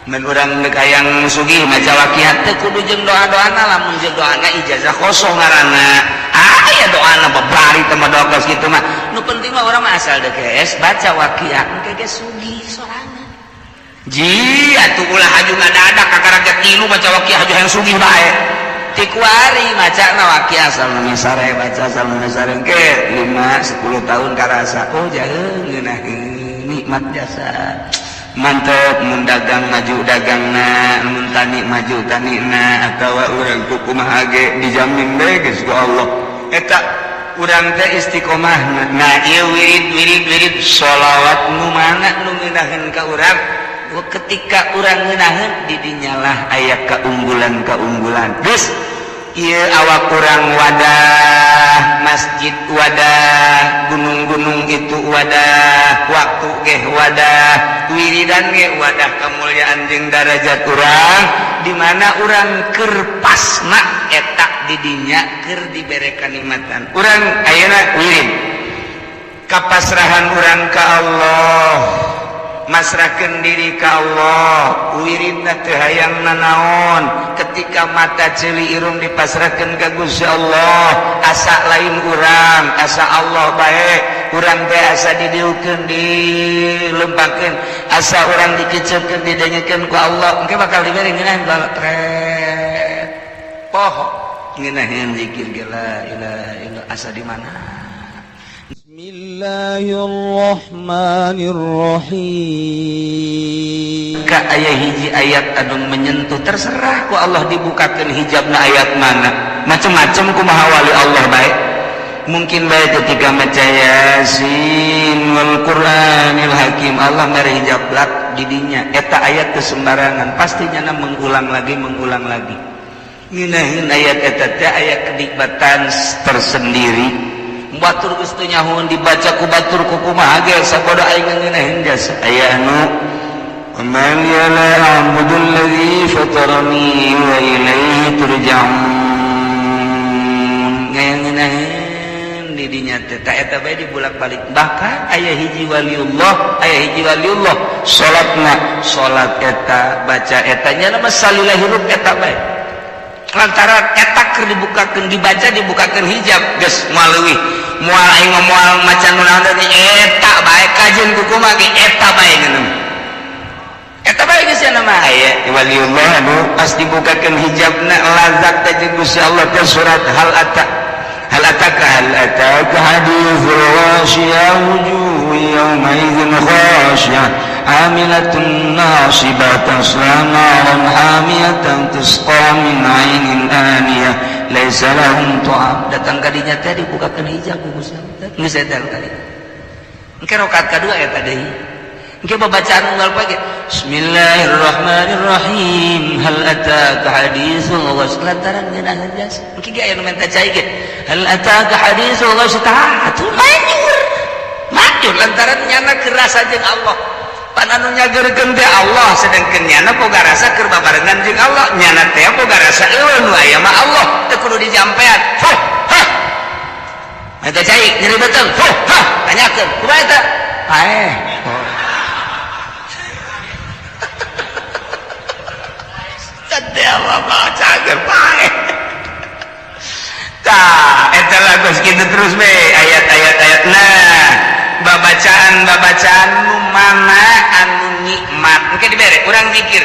Mun urang deuk hayang sugih maca waqiah teu kudu jeung doa-doana, lamun jeung doana ijazah kosong ngaranna. Aya doana babari teh mah, doa kos kitu mah. Nu penting mah urang mah asal deuk geus baca waqiah engke ge sugih sorangan. Ji atuh ulah haju ngadadak kakara ge tilu maca waqiah haju hayang sugih bae. Ti kuari macana waqiah asal nu sare baca asal nu sare engke 5 10 tahun karasa, oh jaheung ngeunaheun nikmat jasa. Mantep mun dagang maju dagangna, mun tani maju tanina, atawa urang kumaha ge dijamin bae geus ku Allah. Eta urang teh istiqomah. Nah, ieu wirid wirid wirid sholawat nu mana nu ngeunaheun ka urang, ketika urang ngeunaheun di dinyalah aya keunggulan-keunggulan. Geus ieu awak urang wadah masjid, wadah gunung-gunung itu, wadah waktu ge, wadah wiridan ge, wadah kemuliaan jeung darajat urang di mana urang keur pasna eta didinya keur dibere kanikmatan. Urang ayeuna wirid kapasrahan urang ka Allah, masrahkeun diri ka Allah, wiridna teu hayang nanaon. Ketika mata ceuli irung dipasrahkeun ka Gusti Allah, asa lain urang, asa Allah bae. Urang teh asa didiukeun, dilempangkeun, asa urang dikeceupkeun, didengekeun ku Allah. Engke bakal dibere ngeunaheun ku Allah tret poho ngeunaheun zikir ge, la ilaha illallah, asa di mana. Bismillahirrahmanirrahim. Ka aya hiji ayat anu menyentuh, terserah ku Allah dibukakan hijabna ayat mana, macem-macem kumaha wali Allah baik. Mungkin baik ketika maca Yasin wal Qur'anil Hakim, Allah mere hijab blak didinya eta ayat kesembarangan, pastinya na mengulang lagi, mengulang lagi ngeunaheun ayat eta teh aya kenikmatan tersendiri. Batur geus teu nyahoeun dibaca ku batur ku kumaha ge sabodo aing ngeunaheun jasa. Aya anu وما لي لا أعبد الذي فطرني وإليه ترجعون, ngeunaheun di dinya teh ta eta bae dibulak-balik. Bahkan aya hiji waliullah, aya hiji waliullah salatna salat eta baca eta nya mah salila hirup eta bae, lantaran eta keur dibukakeun, dibaca, dibukakeun hijab, geus moal leuwih, moal aing mah moal maca nu naon deui, eta bae kajeun ku kumaha ge eta bae ngeuneuh eta bae. Geus nya mah aya waliullah anu pas dibukakeun hijabna lazat teh jeung Gusti Allah teh surat hal ata, hal ataka, hal ataka haditsul ghashiyah, wujuhu yawma idzin khashiyah amilatun nasibah tasla naran hamiyatan tusqa min ainin aniyah laisa lahum ta'am. Datang kadinya teh dibukakeun hijab ku Gusti Allah, geus eta kali engke rakaat kadua eta deui engke babacaan unggal pagi Bismillahirrahmanirrahim, hal ataka haditsul ghasiyah, lantaran ngeunaheun jasa. Engke ge aya nu menta cai ge, hal ataka haditsul ghasiyah, tah atuh manjur manjur lantaran nyana kerasa jeung Allah. Pan anu nyageurkeun teh Allah, sedangkeun nyana boga rasa keur babarengan jeung Allah, nyana teh boga rasa eueuh nu aya mah Allah, teu kudu dijampean. Fuh hah, menta cai nyeri beuteung, fuh hah, tanyakeun kumaha eta paeh. Dewa mah cager paeh. Tah eta lah geus kitu terus be ayat-ayat ayat. Nah, babacaan babacaan nu mana anu nikmat engke dibere urang zikir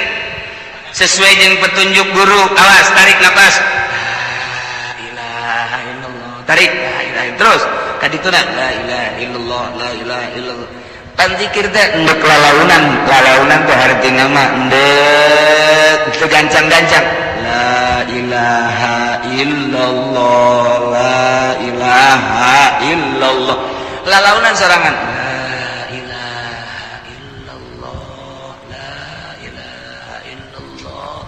sesuai jeung petunjuk guru. Awas, tarik nafas, la ilaha illallah, tarik, la ilaha, terus kadituna la ilaha illallah, la ilaha illallah. Pan zikir teh endek lalaunan, lalaunan teh hartina mah endek teu gancang-gancang, la ilaha illallah, la ilaha illallah, lalaunan sorangan, la ilaha illallah, la ilaha illallah.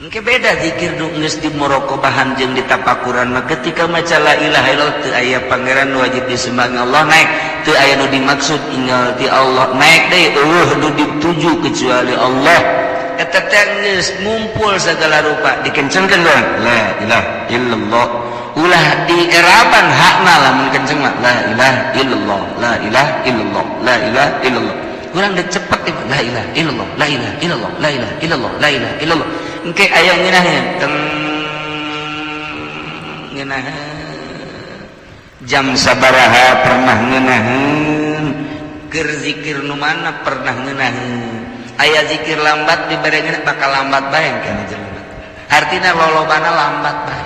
Engke beda zikir nu geus di muraqabahan jeung di tapakuran mah. Ketika maca la ilaha illallah, teu aya pangeran wajib disembah Allah, naik, teu aya nu dimaksud inggal ti Allah, naik deui, eueuh nu dituju kecuali Allah. Eta teh geus ngumpul segala rupa, dikencengkeun doang la ilaha illallah, ulah dieraban hakna. Lamun kenceng mah la ilaha illallah, la ilaha illallah, la ilaha illallah. Urang dek cepet ieu, la ilaha illallah, la ilaha illallah, la ilaha illallah, la ilaha illallah. Engke aya ngeunaheun teng ngeunaheun jam sabaraha pernah ngeunaheun, keur zikir nu mana pernah ngeunaheun. Aya zikir lambat dibere ngeunah, bakal lambat bae kana jelema, artina lolobana lambat bae.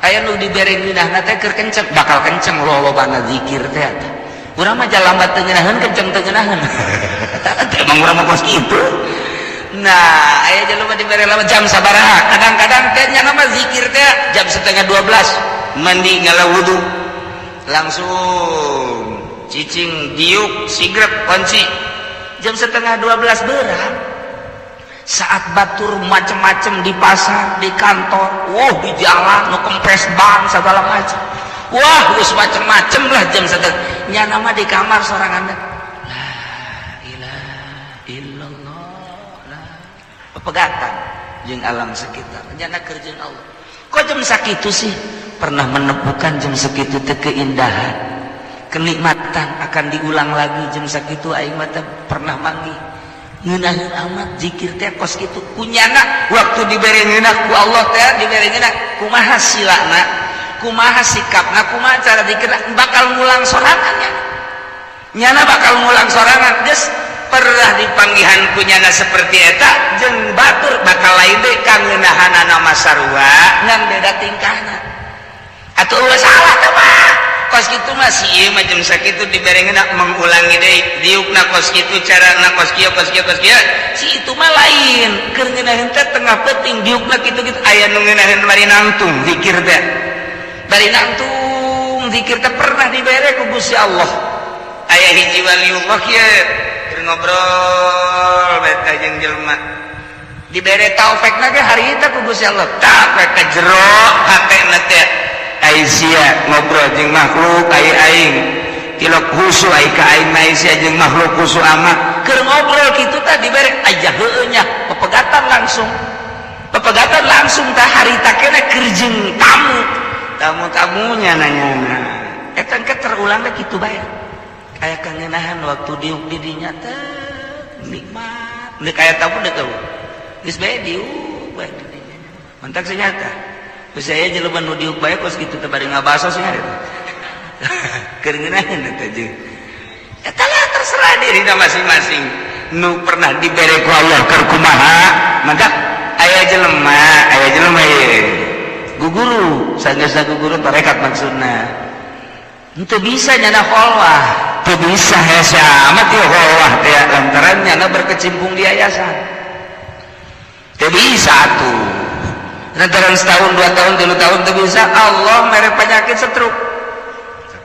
Aya nu dibere ngeunahna teh keur kenceng, bakal kenceng lolobana zikir teh. Urang mah lambat teu ngeunaheun, kenceng teu ngeunaheun. Emang urang mah kos kitu. Nah, aya jelema dibere lambat jam sabaraha, kadang-kadang teh nya mah zikir teh jam 11.30, mandi, ngala wudu, langsung cicing, diuk sigrek kunci, jam 11.30 berat saat batur macem-macem di pasar, di kantor, wah, di jalan nu kempes ban segala macem, wah, geus macem-macem lah. Jam setengah nyana mah di kamar sorangan, la ilaha illallah, la pepegatan jeung alam sekitar, nyana keur jeung Allah. Kok jam sakitu sih pernah menemukan jam segitu teh keindahan, kenikmatan akan diulang lagi. Jam sakitu aing mah pernah manggih ngeunaheun amat zikir teh kos kitu. Kunyana waktu dibere ngeunah ku Allah teh, dibere ngeunah, kumaha silana, kumaha sikapna, kumaha cara zikirna, bakal ngulang sorangan nyana. Nyana bakal ngulang sorangan. Geus pernah dipanggihan kunyana seperti eta jeung batur bakal lain deui kangeunahanana mah, sarua ngan beda tingkahna. Atuh eueuh salah teh mah kos kitu mah. Si ieu mah jam sakitu dibere ngeunah, mengulangi deui diukna kos kitu, carana kos kieu, kos kieu, kos kieu. Si itu mah lain, keur ngeunaheun teh tengah peuting diukna kitu-kitu. Aya nu ngeunaheun bari nangtung zikir teh, bari nangtung zikir teh pernah dibere ku Gusti Allah. Aya hiji waliullah kieu keur ngobrol bae jeung jelema, dibere taufik ge harita ku Gusti Allah, tak ka jero hatena teh, ai sia ngobrol jeung makhluk, ai aing tilok khusu, ai ka aing mah sia jeung makhluk khusu amat. Keur ngobrol kitu tah dibere aja heueuh nya, pepegatan langsung, pepegatan langsung tah. Harita kene keur jeung tamu, tamu-tamunya nanya eta engke terulang teh kitu bae. Aya kangenahan waktu diuk di dinya teh nikmat. Deuk aya tamu deuk eueuh geus bae diuk bae di dinya. Mantak senyata geus aya jelema nu diuk bae kos kitu teh bari ngabaso sih harita keur ngeunaheun eta jeung eta lah. Terserah dirina masing-masing nu pernah dibere ku Allah keur kumaha. Maka aya jelema ye guguru, sanggeusna guguru tarekat, maksudna henteu bisa nyana kholwah, teu bisa hese amat ieu kholwah teh lantaran nyana berkecimpung di yayasan. Teu bisa tuh lantaran setahun, 2 tahun, 3 tahun teu bisa. Allah mere penyakit stroke,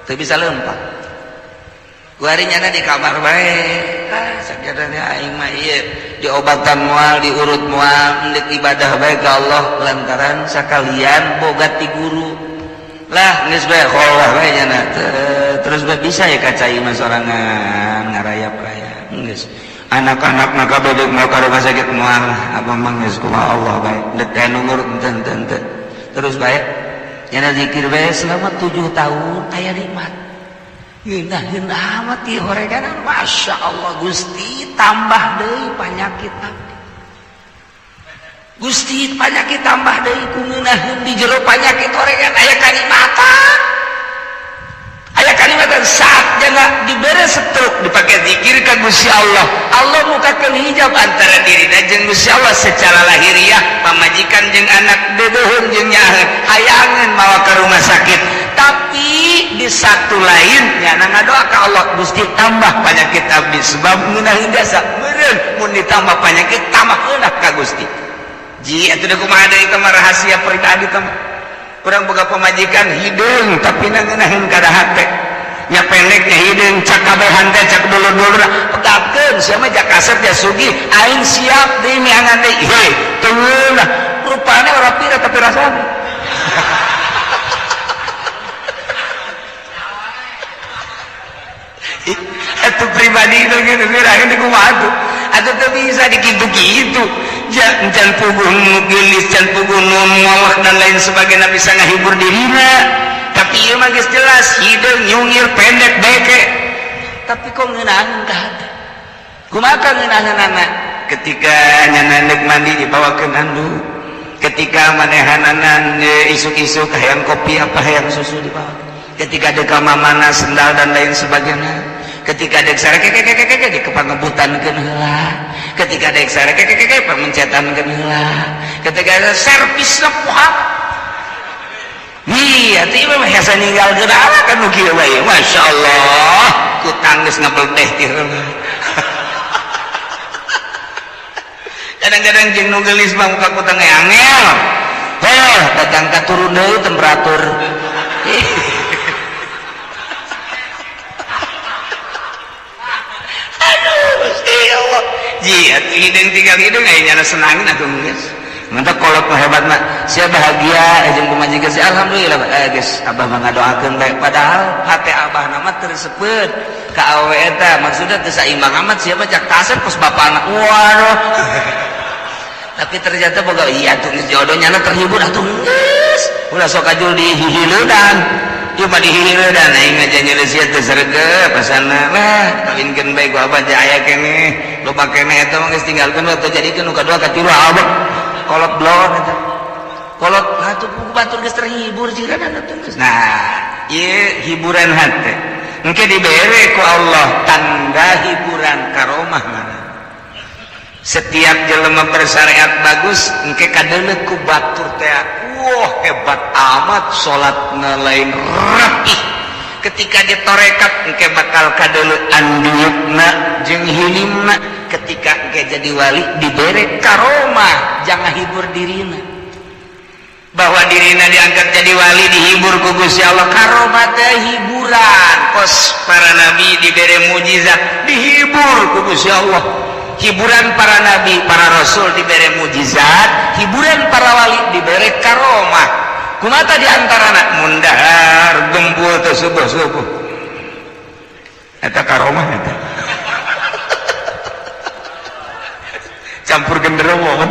teu bisa lempang. Kuari nyana di kamar bae. Ah, sakadanya aing mah ieu diobatan moal, diurut moal, endek ibadah bae ka Allah lantaran sakalian boga ti guru lah. Geus bae kholwah bae nyana terus bae, bisa ya ka cai mah sorangan ngarayap-rayap. Geus anak-anak maka bedek mau ka rumah sakit moal, apa mah geus kumaha Allah bae, dek anu ngurut henteu henteu henteu. Terus bae nyana zikir bae selama 7 tahun, aya nikmat, ngeunaheun amat ieu horegan. Masya Allah, Gusti, tambah deui panyakit abdi. Gusti, panyakit tambah deui. Ku ngeunaheun di jero panyakit horegan aya kanikmatan, aya kanikmatan. Saat jangan dibere stroke, dipakai zikir ka Gusti Allah, Allah mukakeun hijab antara dirina jeung Gusti Allah. Secara lahiriah pamajikan jeung anak deudeuheun jeung nyaheun hayangeun mawa ke rumah sakit, tapi di satu lain nyana ngadoa ka Allah, Gusti, tambah penyakit abdi sebab ngeunaheun jasa meureun mun ditambah penyakit tambah ngeunah ka Gusti. Ji atuh da kumaha deui, itu mah rahasia pribadi teh. Urang boga pamajikan hideung tapi na ngeunaheun kada hate nya, pendeknya hideung, cak kabehan teh, cak dulur-dulur, pegatkeun sia mah, jak kasep ya sugih, aing siap deui miangan deui. Hei, teu lah rupane ora pira tapi rasana. Itu pribadi itu gitu kira ini kumaha tuh atau tuh bisa dikitu-kitu. Can puguh nu geulis, can puguh nu ngolok dan lain sebagainya bisa ngahibur dirina, tapi ieu mah geus jelas hideung, nyungir, pendek, beke, tapi kok ngeunaheun ka hate. Kumaha ngeunaheunana ketika nyana neuk mandi dibawakeun anduk, ketika manehanana isuk-isuk hayang kopi apa hayang susu dibawa, ketika dek ka mana sendal dan lain sebagainya, ketika dek sare keke di kepangebutankeun heula, ketika dek sare keke pamencetankeun heula, ketika ada servisna poha. Iya, teh mah hese ninggalkeun anak kan nu kieu bae. Masya Allah, kutang geus ngebelteh ti heula. Kadang-kadang jeung nu geulis mah muka kutang ge angel. Heh, datang ka turun deui temperatur. Aduh, Gusti Allah. Ji, atuh hideung tinggal hideung aya nyana senangin atuh geus. Mantap kolot mah hebat mah. Sia bahagia jeung pamajikan sia alhamdulillah geus abah mah ngadoakeun bae padahal hate abah na mah teu resepet ka awewe eta maksudna teu saimbang amat sia mah cak kasep kos bapana. Waduh. Tapi ternyata boga iya atuh geus jodoh nyana terhibur atuh geus. Ulah sok ajul dihihileudan. Ieu mah dihihileudan aing mah janji sia teu sregep pasana lah kawinkeun bae ku abah teh aya keneh. Loba keneh eta mah geus tinggalkeun we teu jadikeun nu kadua katilu abah. Kolot blon eta. Kolot atuh ku batur geus terhibur jiran atuh geus. Nah, ieu hiburan hate. Engke dibere ku Allah tanda hiburan karomah mana. Setiap jelema bersyariat bagus engke kadeuleuh ku batur teh. Wah, hebat amat salatna lain rapih. Ketika ditorekat engke bakal kadeuleuh andiukna jeung hilimna. Ketika engke jadi wali dibere karomah jangan hibur dirina, bahwa dirina diangkat jadi wali dihibur ku Gusti Allah. Karomah teh hiburan, kos para nabi dibere mujizat dihibur ku Gusti Allah. Hiburan para nabi, para rasul dibere mujizat, hiburan para wali dibere karomah. Kumata di antarana mundahar gembul teh subuh-subuh eta karomah eta. Campur genderuwo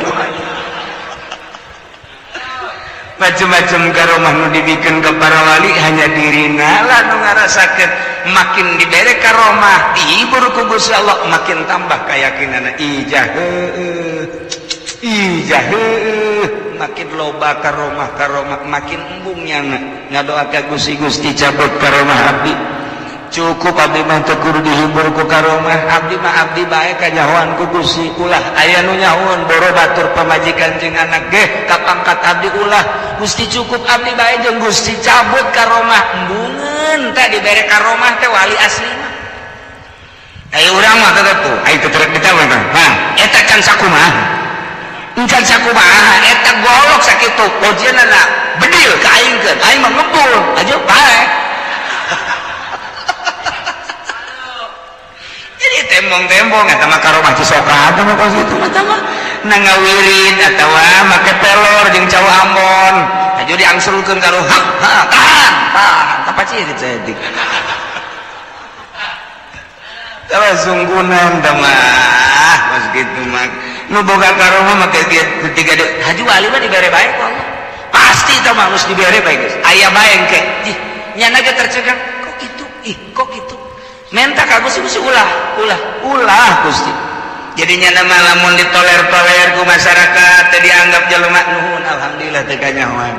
macam-macam karomah nu dibikin ke para wali hanya dirina lah nu ngarasakeun. Makin dibere karomah dihibur ku Gusti Allah makin tambah keyakinanna ijah heueuh ijah heueuh, makin loba karomah karomah makin embung nyana ngadoa ka Gusti Gusti cabut karomah abdi. Cukup abdi mah teu kudu dihibur ku karomah, abdi mah abdi bae kanyahoan ku Gusti. Ulah aya nu nyahoan boro batur pamajikan jeung anak ge kapangkat abdi ulah. Gusti cukup abdi bae jeung Gusti cabut karomah. Embungeun teh dibere karomah teh wali asli mah. Aya urang mah tetep tuh, aya teu terek ditawa tah. Hah, eta can sakumaha? Encan sakumaha eta golok sakitu ojeunana bedil ka aingkeun, aing mah ngebul, aja bae. Jadi tembong-tembong eta mah karomah cisoka mah kos kitu mah mah na ngawirid atawa make telur jeung cau Ambon. Aju diangsulkeun ka ruh, ha tahan, tahan, tapacirit saeutik. Tah sunggunan tah mah kos kitu mah. Nu boga karomah make ketiga haji wali mah dibere bae ku Allah. Pasti tah mah geus dibere bae geus. Aya bae engke. Ih, nyana ge tercegang, kok kitu? Ih, kok kitu? Menta ka Gusti, Gusti ulah, ulah, ulah Gusti. Jadinya nama lamun ditoler-toler ku masyarakat teu dianggap jelema nuhun alhamdulillah teu kanyahoan.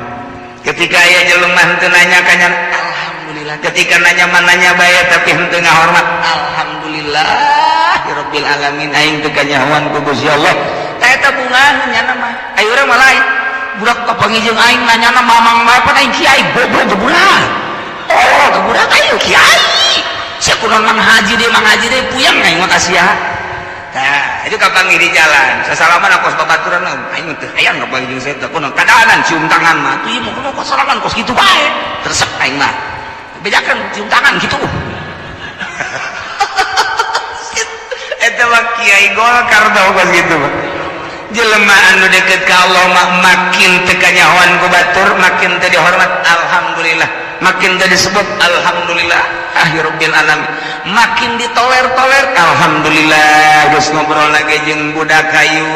Ketika aya jelema henteu nanya ka nyana alhamdulillah. Ketika nanya mah nanya bae tapi henteu ngahormat alhamdulillah ya rabbil alamin aing teu kanyahoan ku Gusti Allah. Tah eta bungahan nyana mah. Ayo urang mah lain. Budak kapanggih jeung aing nanyana mamang bae pan aing kiai goblok geburak. Oh, geburak aing kiai. Sia kunaon mang haji deui mang haji deui puyeng aing mah ka sia. Tah, itu kapanggih di jalan. Sasalaman kos babaturan aing teu hayang kapanggih jeung sia teh kunaon kadahanan cium tangan mah. Tuh ieu mah kunaon kos salaman kos kitu bae. Teresep aing mah. Bejakeun cium tangan kitu. Eta mah kiai Golkar tau kos kitu mah. Jelema anu deket ka Allah mah makin teu kanyahoan ku batur, makin teu dihormat alhamdulillah. Makin teu disebut alhamdulillah akhirul alamin, makin ditoler-toler alhamdulillah. Geus ngobrol lagi jeung budak hayu,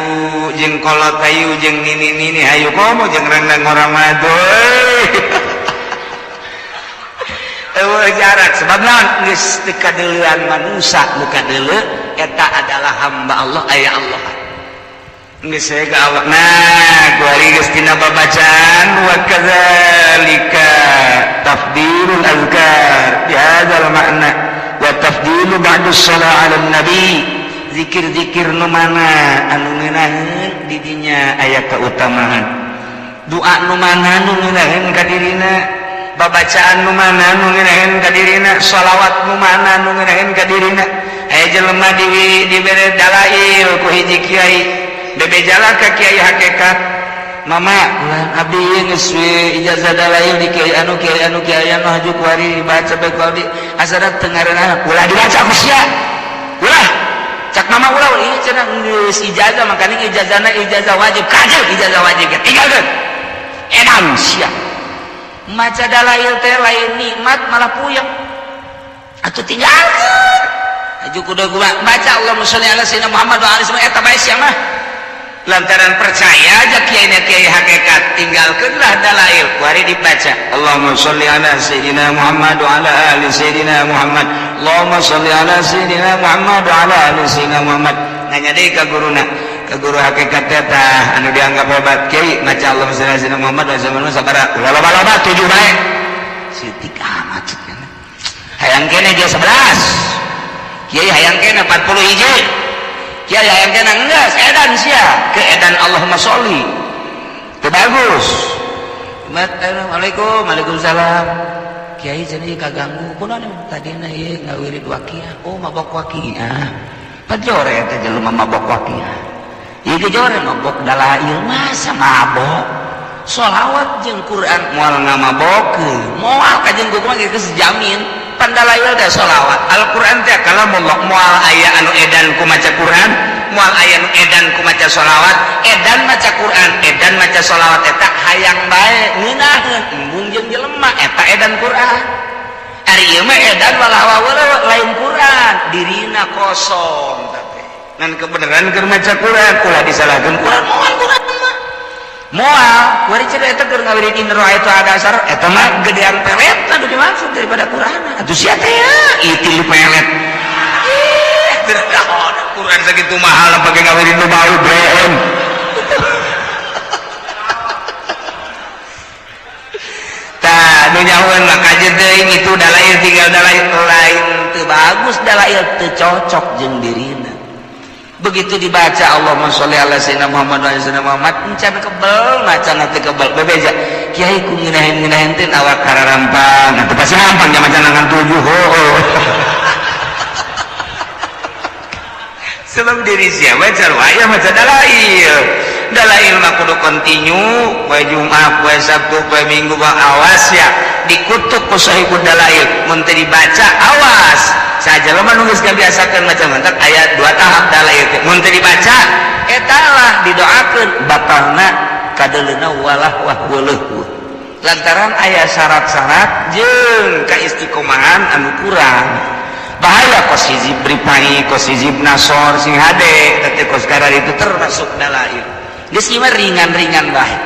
jeung kolot hayu, jeung nini-nini hayu komo jeung rendang orang madu. Eueuh jarak sebab naon geus teu kadeuleuan manusa nu kadeuleu Eta adalah hamba Allah, aya Allah. Geus ka Allah. Nah, kuari geus tina babacaan wa kadzalika tafdilul azkar bi hadzal makna wa tafdilu ba'da shalah 'ala nabi. Zikir-zikir nu mana anu ngeunaheun di dinya aya keutamaan, doa nu mana nu ngeunaheun ka dirina, babacaan nu mana nu ngeunaheun ka dirina, shalawat nu mana nu ngeunaheun ka dirina. Aya jelema di dibere dalail ku hiji kiai, bebejala ka kiai hakikat, "Mama, ulah abdi geus we ijazah dalail di kiai anu, kiai anu, kiai anu, haju kuari dibaca bae ku abdi." Asana teu ngareunah, "Ulah dibaca ku sia, ulah." Cak mama, "Ulah, ini cenah geus ijazah, makanya ijazahna ijazah wajib." Kajel ijazah wajib tinggalkeun, edan sia. Maca dalail teh lain nikmat, malah puyeng atuh. Tinggalkeun, haju kudu baca Allahumma sholli ala sayyidina Muhammad wa alihi, eta bae sia mah. Lantaran percaya aja kiai kiai hakikat, tinggalkeunlah dalail, kuari dibaca Allahumma sholli ala sayyidina Muhammad wa ala ali sayyidina Muhammad, Allahumma sholli ala sayyidina Muhammad wa ala ali sayyidina Muhammad. Nanya deui ka guruna, ka guru hakikat eta anu dianggap hebat, "Kiai, maca Allahumma sholli ala sayyidina Muhammad wa ala ali sabaraha?" "Ulah loba-loba, 7 bae." Sitik amat, hayang kene dia 11, kiai, hayang kene 40 hiji, kiai, hayang kene. Enggeus, edan sia ke edan Allahumma sholli teu bagus. Assalamualaikum. Waalaikumsalam, kiai. Cenah kaganggu kunaon tadina? Ieu ngawirid waqiah. Oh, mabok waqiah. Pajore eta jelema mabok waqiah ieu ge, jore mabok dalail. Masa mabok sholawat jeung Quran? Moal ngamabokeun, moal kajeng kumaha geus jamin. Pandalail teh sholawat, Al-Quran teh kalamullah, moal aya anu edan ku maca Quran, moal aya anu edan ku maca sholawat. Edan maca Quran, edan maca sholawat, eta hayang bae ngeunaheun embung jeung jelema, eta edan Quran. Ari ieu mah edan walah lain Quran, dirina kosong teh ngan kebenaran keur maca Quran. Ulah disalahkeun Quran, moal Quran mah moal. Kuari cenah eta keur ngawirid in itu ada asar, eta mah gedean pelet anu dimaksud daripada Quran. Atuh sia teh ya itil pelet. Ih, Quran segitu mahal pakai ngawirid nu bau brem. Tah nu nyahoeun mah kajeun teuing itu dalail, tinggal dalail. Lain teu bagus dalail, teu cocok jeung dirina. Begitu dibaca Allahumma sholli ala sayyidina Muhammad wa ala sayyidina Muhammad, encan kebel maca teh kebel. Bebeja, "Kiai, ku ngeunaheun-ngeunaheun teh awak kararampang." Atuh pasti hampang jam maca ngan 7. Oh, sebab diri siapa aya maca dalail. Dalail mah kudu kontinu poe Jumat, poe Sabtu, poe Minggu. Awas ya, dikutuk ku sahibud dalail mun teu dibaca. Awas saja jelema nu geus kabiasakeun maca. Mantak aya dua tahap dalail teh. Mun teu dibaca, eta lah didoakeun batalna kadeuleuna walah wah weuleuh, lantaran aya syarat-syarat jeung kaistiqomahan anu kurang. Bahaya kos hizib Rifai, kos hizib Nasor, sing hade teh kos karar itu termasuk dalail. Geus ieu mah ringan-ringan bae.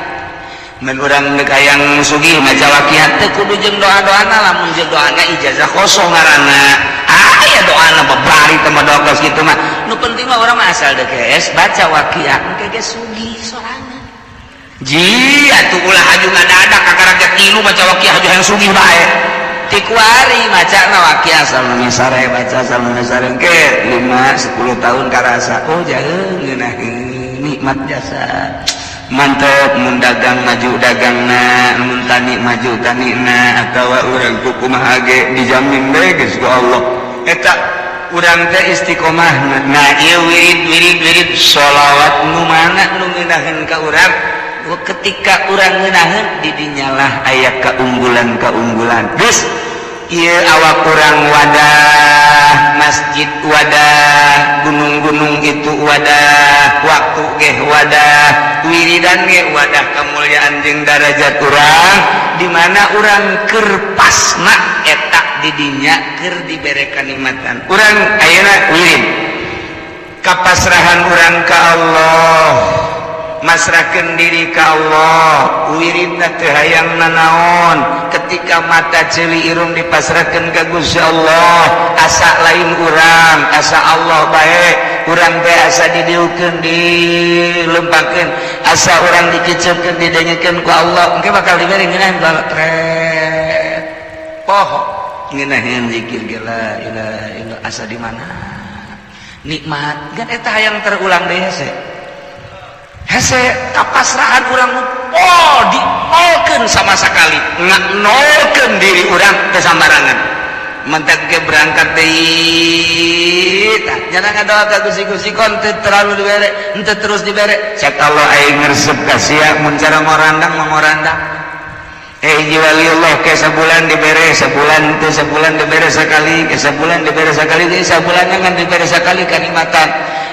Mun urang deuk hayang sugih maca waqiah teh kudu jeung doa-doana. Lamun jeung doana ijazah kosong ngaranna. Aya doana babari teh mah doa kos kitu mah. Nu penting mah urang mah asal deuk baca waqiah engke ge sugih sorangan. Ji atuh ulah haju ngadadak kakara ge tilu maca waqiah haju hayang sugih bae. Tikuari maca na waqiah salmana sare, baca salmana sare ke 5 10 tahun karasa, oh jaheung ngeunaheun nikmat jasa mantep. Mun dagang maju dagangna, mun tani maju tanina, atawa urang kumaha ge dijamin bae geus ku Allah eta urang teh istiqomah. Nah, ieu wirid wirid wirid sholawat nu mana nu ngeunaheun ka urang. Ketika urang ngeunaheun, di dinyalah aya keunggulan-keunggulan. Geus ieu awak urang wadah, masjid wadah, gunung-gunung itu wadah, waktu ge wadah, wiridan ge wadah kemuliaan jeung darajat urang di mana urang keur pasna eta di dinya keur dibere kanikmatan. Urang ayeuna wirid kapasrahan urang ka Allah. Pasrahkeun diri ka Allah, wiridna teu hayang nanaon. Ketika mata, ceuli, irung dipasrahkeun ka Gusti Allah, asa lain urang, asa Allah bae. Urang teh asa didiukeun, dilempangkeun, asa urang dikiceukeun, didengekeun ku Allah. Engke bakal dibere ngeunaheun ku Allah, tret poho ngeunaheun zikir ge, la ilaha illallah, asa di mana nikmat kan. Eta hayang terulang deui, hese hese kapasrahan urang. Oh, dinolkeun sama sekali, nolkeun diri urang ke sambarangan, mentek ge berangkat deui. Tah, jangan ngadoa ka Gusti. Gusti, kon teu terlalu dibere, henteu terus dibere. Cek Allah, aing resep ka sia mun cara ngorandang mengorandang. Eh, hiji waliullah ke sabulan dibere, sabulan teu, sabulan dibere sakali, ke sabulan dibere sakali deui, sabulan ngan dibere sakali kanikmatan.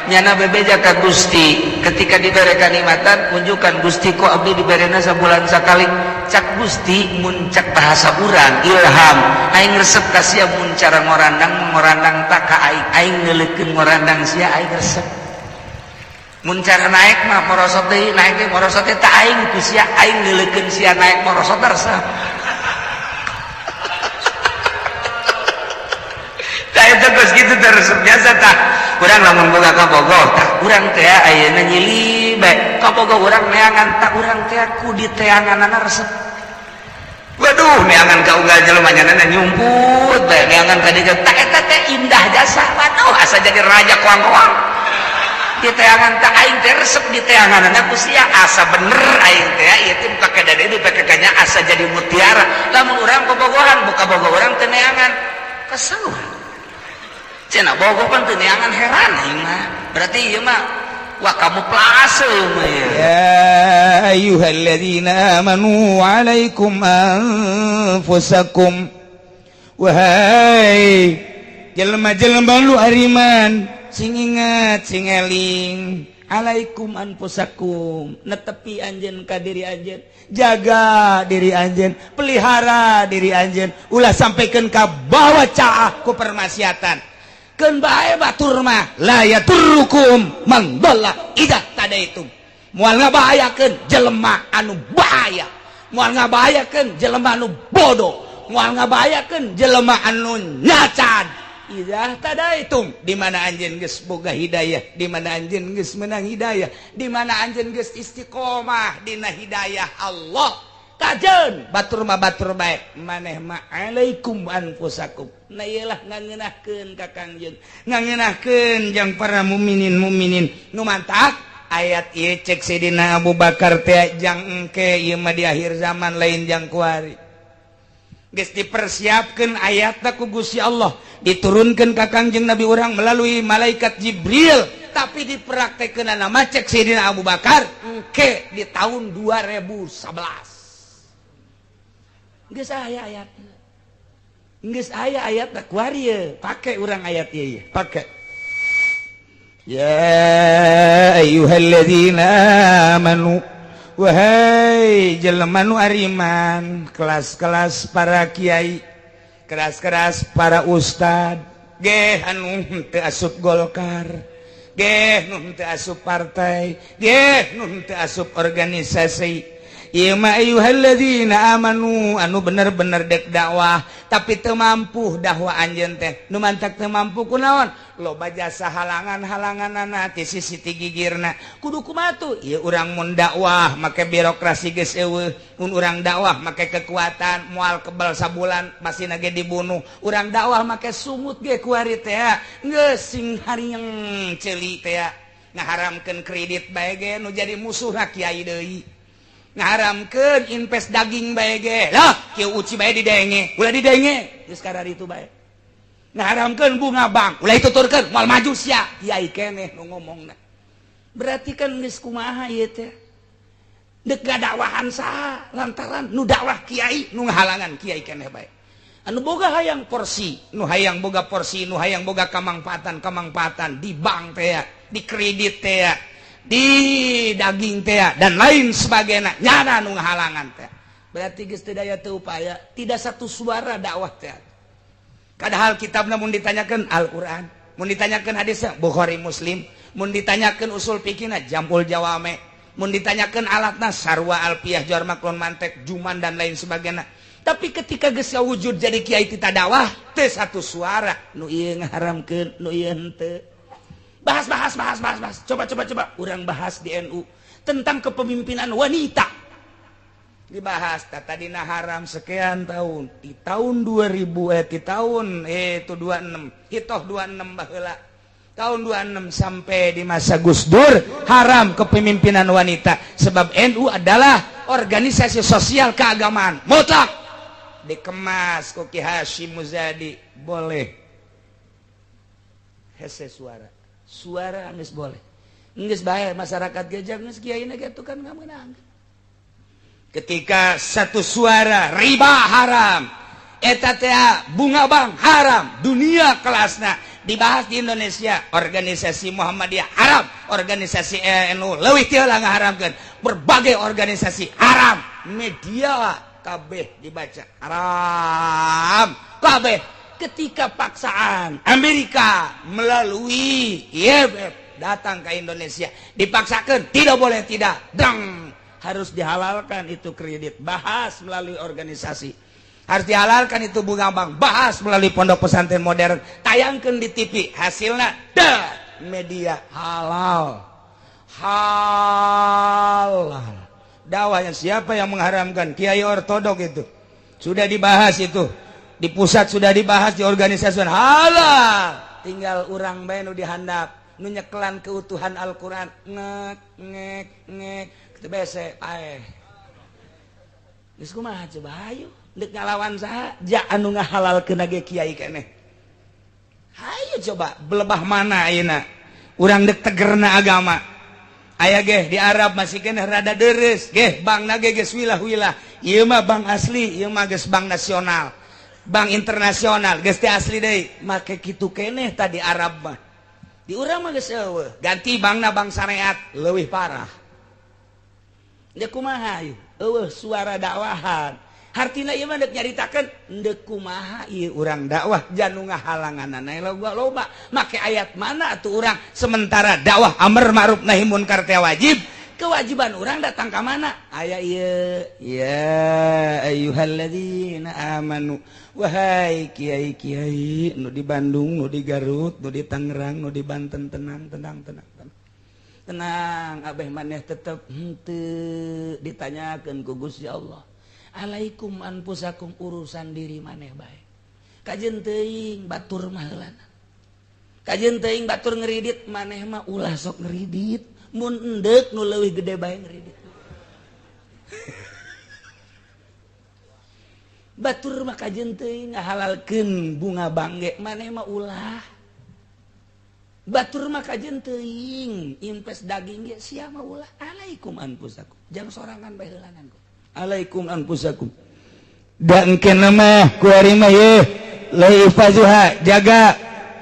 Nyana bebeja ka Gusti. Ketika dibere kanikmatan, unjukkan, "Gusti, kok abdi diberena sabulan sakali?" Cak Gusti, mun cak bahasa urang ilham, "Aing resep ka sia mun cara ngorandang ngorandang tak ka aing. Aing ngeulekeun ngorandang sia, aing resep. Mun cara naik mah merosot deui, naik deui, merosot deui. Tak aing ku sia, aing ngeulekeun sia naik merosot, resep." Tah, eta geus kitu teh resep biasa. Tah, urang lamun boga kabogoh, tah, urang teh ayeuna nyili bae kabogoh urang neangan, tah, urang teh ku diteanganana resep. Waduh, neangan ka unggal jelema nyanana nyumput bae, neangan ka dieu, tah, eta teh indah jasa. Waduh, asa jadi raja koang-koang di teangan. Tak, aing teh resep di teangan ku sia, asa bener aing teh ieu teh pake dade dipake kanya, asa jadi mutiara. Lamun urang bobogohan, buka bogoh urang teu neangan, kesel cenah. Bogoh pan teu neangan, heran aing mah. Berarti ieu mah, wah, kamu plase ieu mah ya. يا أيها الذين آمنوا عليكم أنفسكم. Wahai jelema-jelema lu ariman, sing ingat, sing eling, alaikum anfusakum, netepi anjeun ka diri anjeun, jaga diri anjeun, pelihara diri anjeun, ulah sampaikan ka bawa caah ku permaksiatan. Keun bae batur mah, la yadurrukum man dhalla idza ihtadaitum. Moal ngabahayakeun jelema anu bahaya, moal ngabahayakeun jelema anu bodoh, moal ngabahayakeun jelema anu nyacan, idza ihtadaitum, di mana anjeun geus boga hidayah, di mana anjeun geus menang hidayah, di mana anjeun geus istiqomah dina hidayah Allah. Kajen batur mah, batur bae maneh mah, alaikum anfusakum. Nah, iyalah ngangeunahkeun ka Kangjeng, ngangeunahkeun jang para mukminin mukminin nu mantak ayat ieu. Cek Sidina Abu Bakar teh, jang engke ieu mah di akhir zaman, lain jang kuari. Geus dipersiapkeun ayatna ku Gusti Allah, diturunkeun ka Kangjeng Nabi urang melalui malaikat Jibril, tapi dipraktekkeun nama, cek Sidina Abu Bakar, engke di tahun 2011. Geus aya ayat, geus aya ayat kuari ye. Pake urang ayat ieu, pake. Ya ayyuhalladzina amanu, wahai jelema nu ariman, kelas-kelas para kiai, keras-keras para ustad, geh anu teu asup Golkar, geh nu teu asup partai, geh nu teu asup organisasi. Ieu mah ayyuhalladzina amanu anu bener-bener dek dakwah tapi teu mampu dakwah anjeun teh. Nu mantak teu mampu kunaon? Loba jasa halangan-halanganana ti sisi ti gigirna. Kudu kumaha tuh ieu urang mun dakwah? Make birokrasi geus eueuh. Mun urang dakwah make kekuatan, moal kebal, sabulan masih ge dibunuh. Urang dakwah make sungut ge kuari teh geus sing harieng ceuli teh, ngaharamkeun kredit bae ge nu jadi musuh kiai deui, ngaharamkeun invest daging bae ge lah kieu uci bae didenge, ulah didenge geus itu bae, ngaharamkeun bunga bank, ulah dituturkeun, moal maju sia. Kiai keneh nu ngomongna. Berarti kan geus kumaha ieu teh? Dek dakwahan saha? Lantaran nu dakwah kiai, nu ngahalangan kiai keneh bae. Anu boga hayang porsi, nu hayang boga porsi, nu hayang boga kamangpaatan kamangpaatan di bank teh, di kredit teh, di daging teh, dan lain sebagainya, nyana nu ngahalangan teh. Berarti geus teu daya teu upaya, tidak satu suara dakwah teh. Padahal kitab mun ditanyakan Al-Qur'an, mun ditanyakan hadisnya Bukhari Muslim, mun ditanyakan usul fikihna Jam'ul Jawame. Mun ditanyakeun alatna sarwa alpiah jawar maklon mantek juman dan lain sebagainya. Tapi ketika geus wujud jadi kiai tita dakwah teu satu suara nu ieu ngaharamkeun nu ieu henteu. Bahas bahas bahas bahas bahas. Coba coba coba urang bahas di NU tentang kepemimpinan wanita. Dibahas tadina haram sekian tahun di tahun 2000 di tahun itu 26 hitoh 26 baheula tahun 26 sampai di masa Gus Dur haram kepemimpinan wanita sebab NU adalah organisasi sosial keagamaan mutlak dikemas ku Ki Hasyim Muzadi boleh hese suara suara geus boleh geus bae masyarakat ge geus kiai na kitu kan ngamenang. Ketika satu suara riba haram eta teh bunga bank haram dunia kelasna dibahas di Indonesia organisasi Muhammadiyah haram organisasi NU leuwih teu lah ngaharamkeun berbagai organisasi haram media kabeh dibaca haram kabeh. Ketika paksaan Amerika melalui IMF datang ke Indonesia dipaksakan tidak boleh tidak dang harus dihalalkan itu kredit bahas melalui organisasi harus dihalalkan itu bunga bank bahas melalui pondok pesantren modern tayangkan di TV hasilnya dah media halal halal dakwahnya siapa yang mengharamkan kiai ortodok itu sudah dibahas itu di pusat sudah dibahas di organisasi halal tinggal urang bae nu dihandap nu nyekelan keutuhan Al-Qur'an ngek ngek ngek kitu bese paeh geus kumaha coba hayu deuk ngalawan saha ja anu ngahalalkeun ge kiai keneh hayu coba belebah mana ayeuna urang deuk tegerna agama aya ge di Arab masih keneh rada deres ge bankna ge geus wilah-wilah ieu mah bank asli ieu mah geus bank nasional bank internasional geus teh asli deui make kitu keneh tadi Arab mah di urang mah geus eueuh ganti bankna bank syariat leuwih parah deuk kumaha ieu eueuh suara dakwahan hartina ieu mah deuk nyaritakeun deuk kumaha ieu urang dakwah janu ngahalanganana loba loba make ayat mana atuh urang sementara dakwah amar ma'ruf nahi munkar teh wajib kewajiban urang datang ka mana aya ieu ya ayyuhalladzina amanu wahai kiai-kiai nu di Bandung nu di Garut nu di Tangerang nu di Banten tenang tenang tenang tenang tenang abeh maneh tetep henteu ditanyakeun ku Gusti Allah alaikum anfusakum urusan diri maneh bae kajeun teuing batur mah heulana kajeun teuing batur ngeridit maneh mah ulah sok ngeridit mun endek nu leuwih gede bae ngeridit batur mah kajeun teuing ngahalalkeun bunga bangge maneh mah ulah batur mah kajeun teuing invest daging ge sia mah ulah alaikum anfusakum jang sorangan bae heulanan ku alaikum anfusakum dan kena mah kuari mah ye laifazuha jaga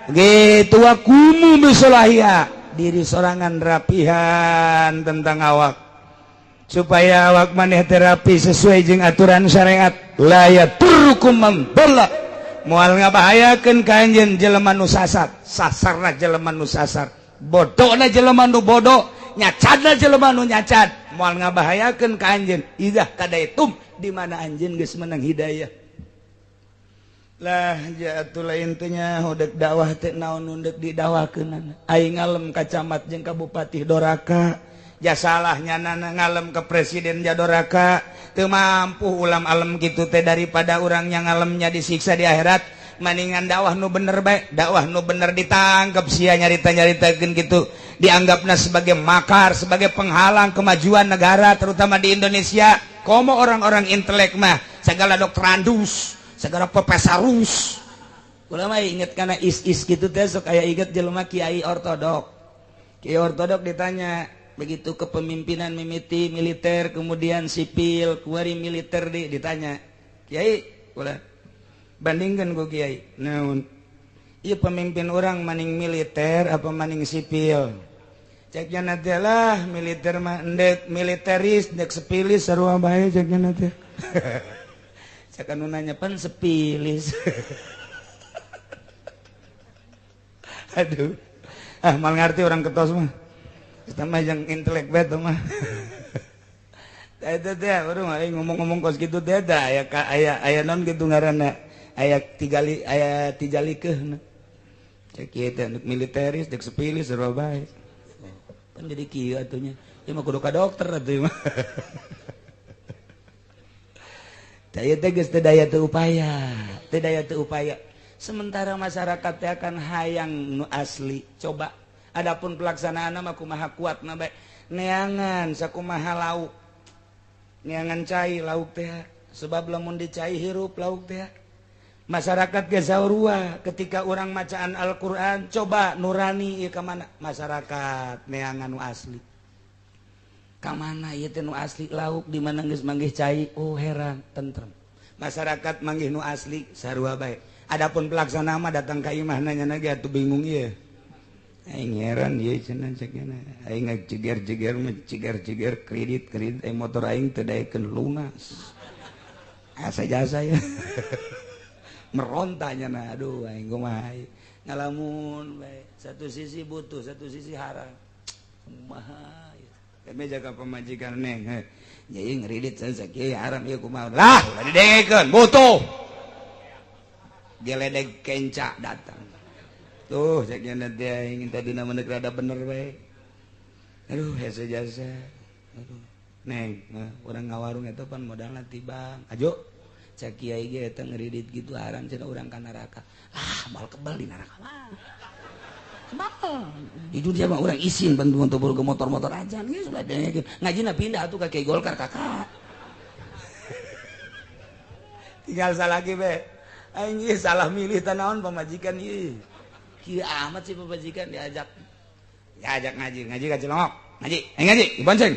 gitu wakumu bisolahia diri sorangan rapihan tentang awak supaya awak maneh terapi sesuai jeung aturan syariat la yaturrukum man dhalla moal ngabahayakeun ka anjeun jelema nu sasar sasarna jelema nu sasar bodona jelema nu bodoh nyacadna jelema nu nyacad moal ngabahayakeun ka anjeun idzah kadaitum di mana anjeun geus menang hidayah lah jatuh intinya udah dakwah teh naon nu deuk didakwakeunana aing ngalem ka camat jeung ka bupati doraka ja salahnya nana ngalem ke presiden ja doraka teu mampu ulam alem gitu teh daripada urang yang ngalemnya disiksa di akhirat maningan dakwah nu bener bae dakwah nu bener ditangkep sia nyarita-nyaritakeun gitu dianggapna sebagai makar sebagai penghalang kemajuan negara terutama di Indonesia komo orang-orang intelek mah segala doktorandus segala profesorus ulama inget karena is-is gitu teh sok aya inget jelema kiai ortodok kiai ortodok ditanya begitu kepemimpinan mimiti militer kemudian sipil kuari militer di ditanya kiai ulah bandingkan ku kiai naon ieu pemimpin orang maning militer apa maning sipil ceknya nanti lah militer mah endek militeris endek sepilis sarua bae ceknya nanti cek anu nanya pan sepilis aduh ah mal ngerti orang ketos mah. Eta mah yang intelek bae mah. Eta teh baru ngomong-ngomong kos kitu teh da aya aya aya non kitu ngaranna aya tigali aya tijalikeuhna. Cek ieu teh militeris dek sepilis sarua bae. Pan jadi kieu atuh nya. Ieu mah kudu ka dokter atuh mah. Tah ieu teh geus teu daya teu upaya, teu daya teu upaya. Sementara masyarakat teh akan hayang nu asli. Coba adapun pelaksanaan mah kumaha kuat na bae. Neangan sakumaha lauk. Neangan cai lauk teh sebab lamun dicai hirup lauk teh. Masyarakat ge saurua ketika urang macaan Al-Qur'an coba nurani ieu ka mana masyarakat neangan nu asli. Ka mana ieu teh nu asli lauk di mana geus manggih cai oh heran tentrem. Masyarakat manggih nu asli sarua bae. Adapun pelaksana mah datang ka imah nanya ge atuh bingung ieu. Aing heran ieu cenah cek nya. Aing jeger-jeger mah jeger-jeger kredit-kredit aing motor aing teu daekeun lunas. Asa jasa ya. Merontanya nah aduh aing kumaha ngalamun bae. Satu sisi butuh, satu sisi haram. Kumaha ieu. Kami jaga pamajikan neng. Nya ieu ngredit sakieu haram ieu kumaha. Lah, ulah didengekeun, butuh. Geledek kenca datang. Tuh cek nya teh aing tadi nama rada bener bae. Aduh hese jasa. Aduh neng, urang ngawarung eta pan modalna ti bank. Ajo cek kiai ge eta ngredit gitu haram cenah urang ka neraka. Ah, moal kebal di neraka mah. Kebal. Di dunia mah urang isin bantu untuk ke motor-motor aja geus ulah dengekeun. Ngajina pindah atuh ka Kiai Golkar kakak. Tinggal salah lagi be. Aing ieu salah milih tanaon pamajikan ieu. Kieu amat sih pamajikan diajak. Diajak ngaji, ngaji ka Cilongok. Ngaji, ayo ngaji, dibonceng.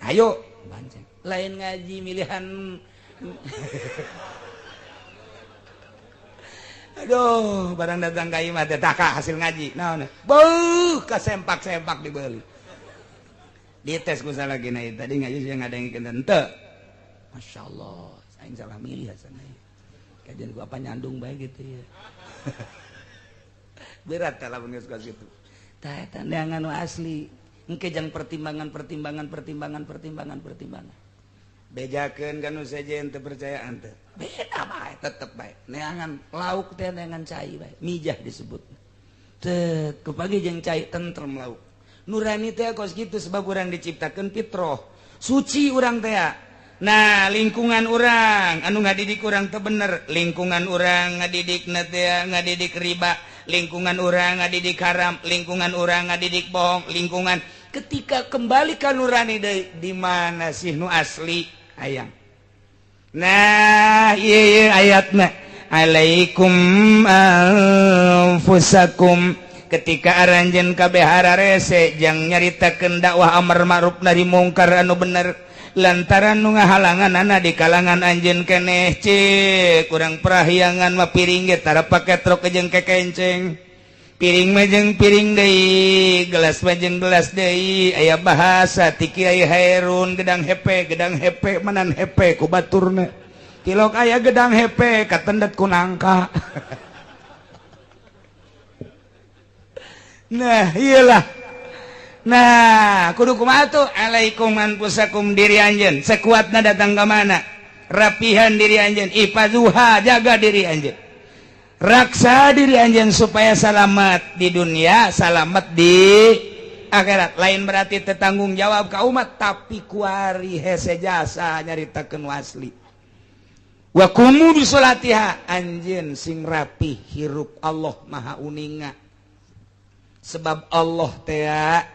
Ayo, bonceng. Lain ngaji milihan. Aduh, barang datang ka imah teh taka hasil ngaji. Naon? Beuh, kasempak-sempak dibeli. Dites ku salah gina tadi ngaji sih ngadengkeun henteu. Masyaallah, aing salah milih hasana. Kajian gua apa nyandung bae gitu ya. Berat kalau geus ka situ. Tah eta neangan nu asli. Engke jang pertimbangan pertimbangan pertimbangan pertimbangan pertimbangan. Bejakeun ka nu sejen teu percayaan teh. Beda bae tetep bae. Neangan lauk teh neangan cai bae. Mijah disebut. Teu kepagi jeung cai tentrem lauk. Nurani teh kos kitu sebab urang diciptakeun fitroh. Suci urang teh. Nah lingkungan urang anu ngadidik urang teu bener, lingkungan urang ngadidik teh ngadidik riba, lingkungan urang ngadidik haram, lingkungan urang ngadidik bohong, lingkungan ketika kembali ka nurani deui di mana sih nu asli hayang. Nah ieu ayatna alaikum anfusakum ketika aranjeun kabeh hararese jang nyaritakeun dakwah amar ma'ruf nahi mungkar anu bener lantaran nu ngahalangan di kalangan anjeun keneh cek kurang prahyangan mah piring ge tara pake truk jeung kekenceng piring mah jeung piring deui gelas mah jeung gelas deui aya bahasa ti Kiai Hairun gedang hepe manan hepe ku baturna tilok aya gedang hepe katendet ku nangka. Nah iyalah. Nah, kudu kumaha tuh? Alaikum anfusakum diri anjeun. Sekuatna datang ka mana? Rapihan diri anjeun, ifazuha jaga diri anjeun. Raksa diri anjeun supaya selamat di dunia, selamat di akhirat. Lain berarti tetanggung jawab ka umat, tapi kuari hese jasa nyaritakeun asli. Wa qumu bi sholatiha anjeun sing rapi hirup Allah Maha Uninga. Sebab Allah teh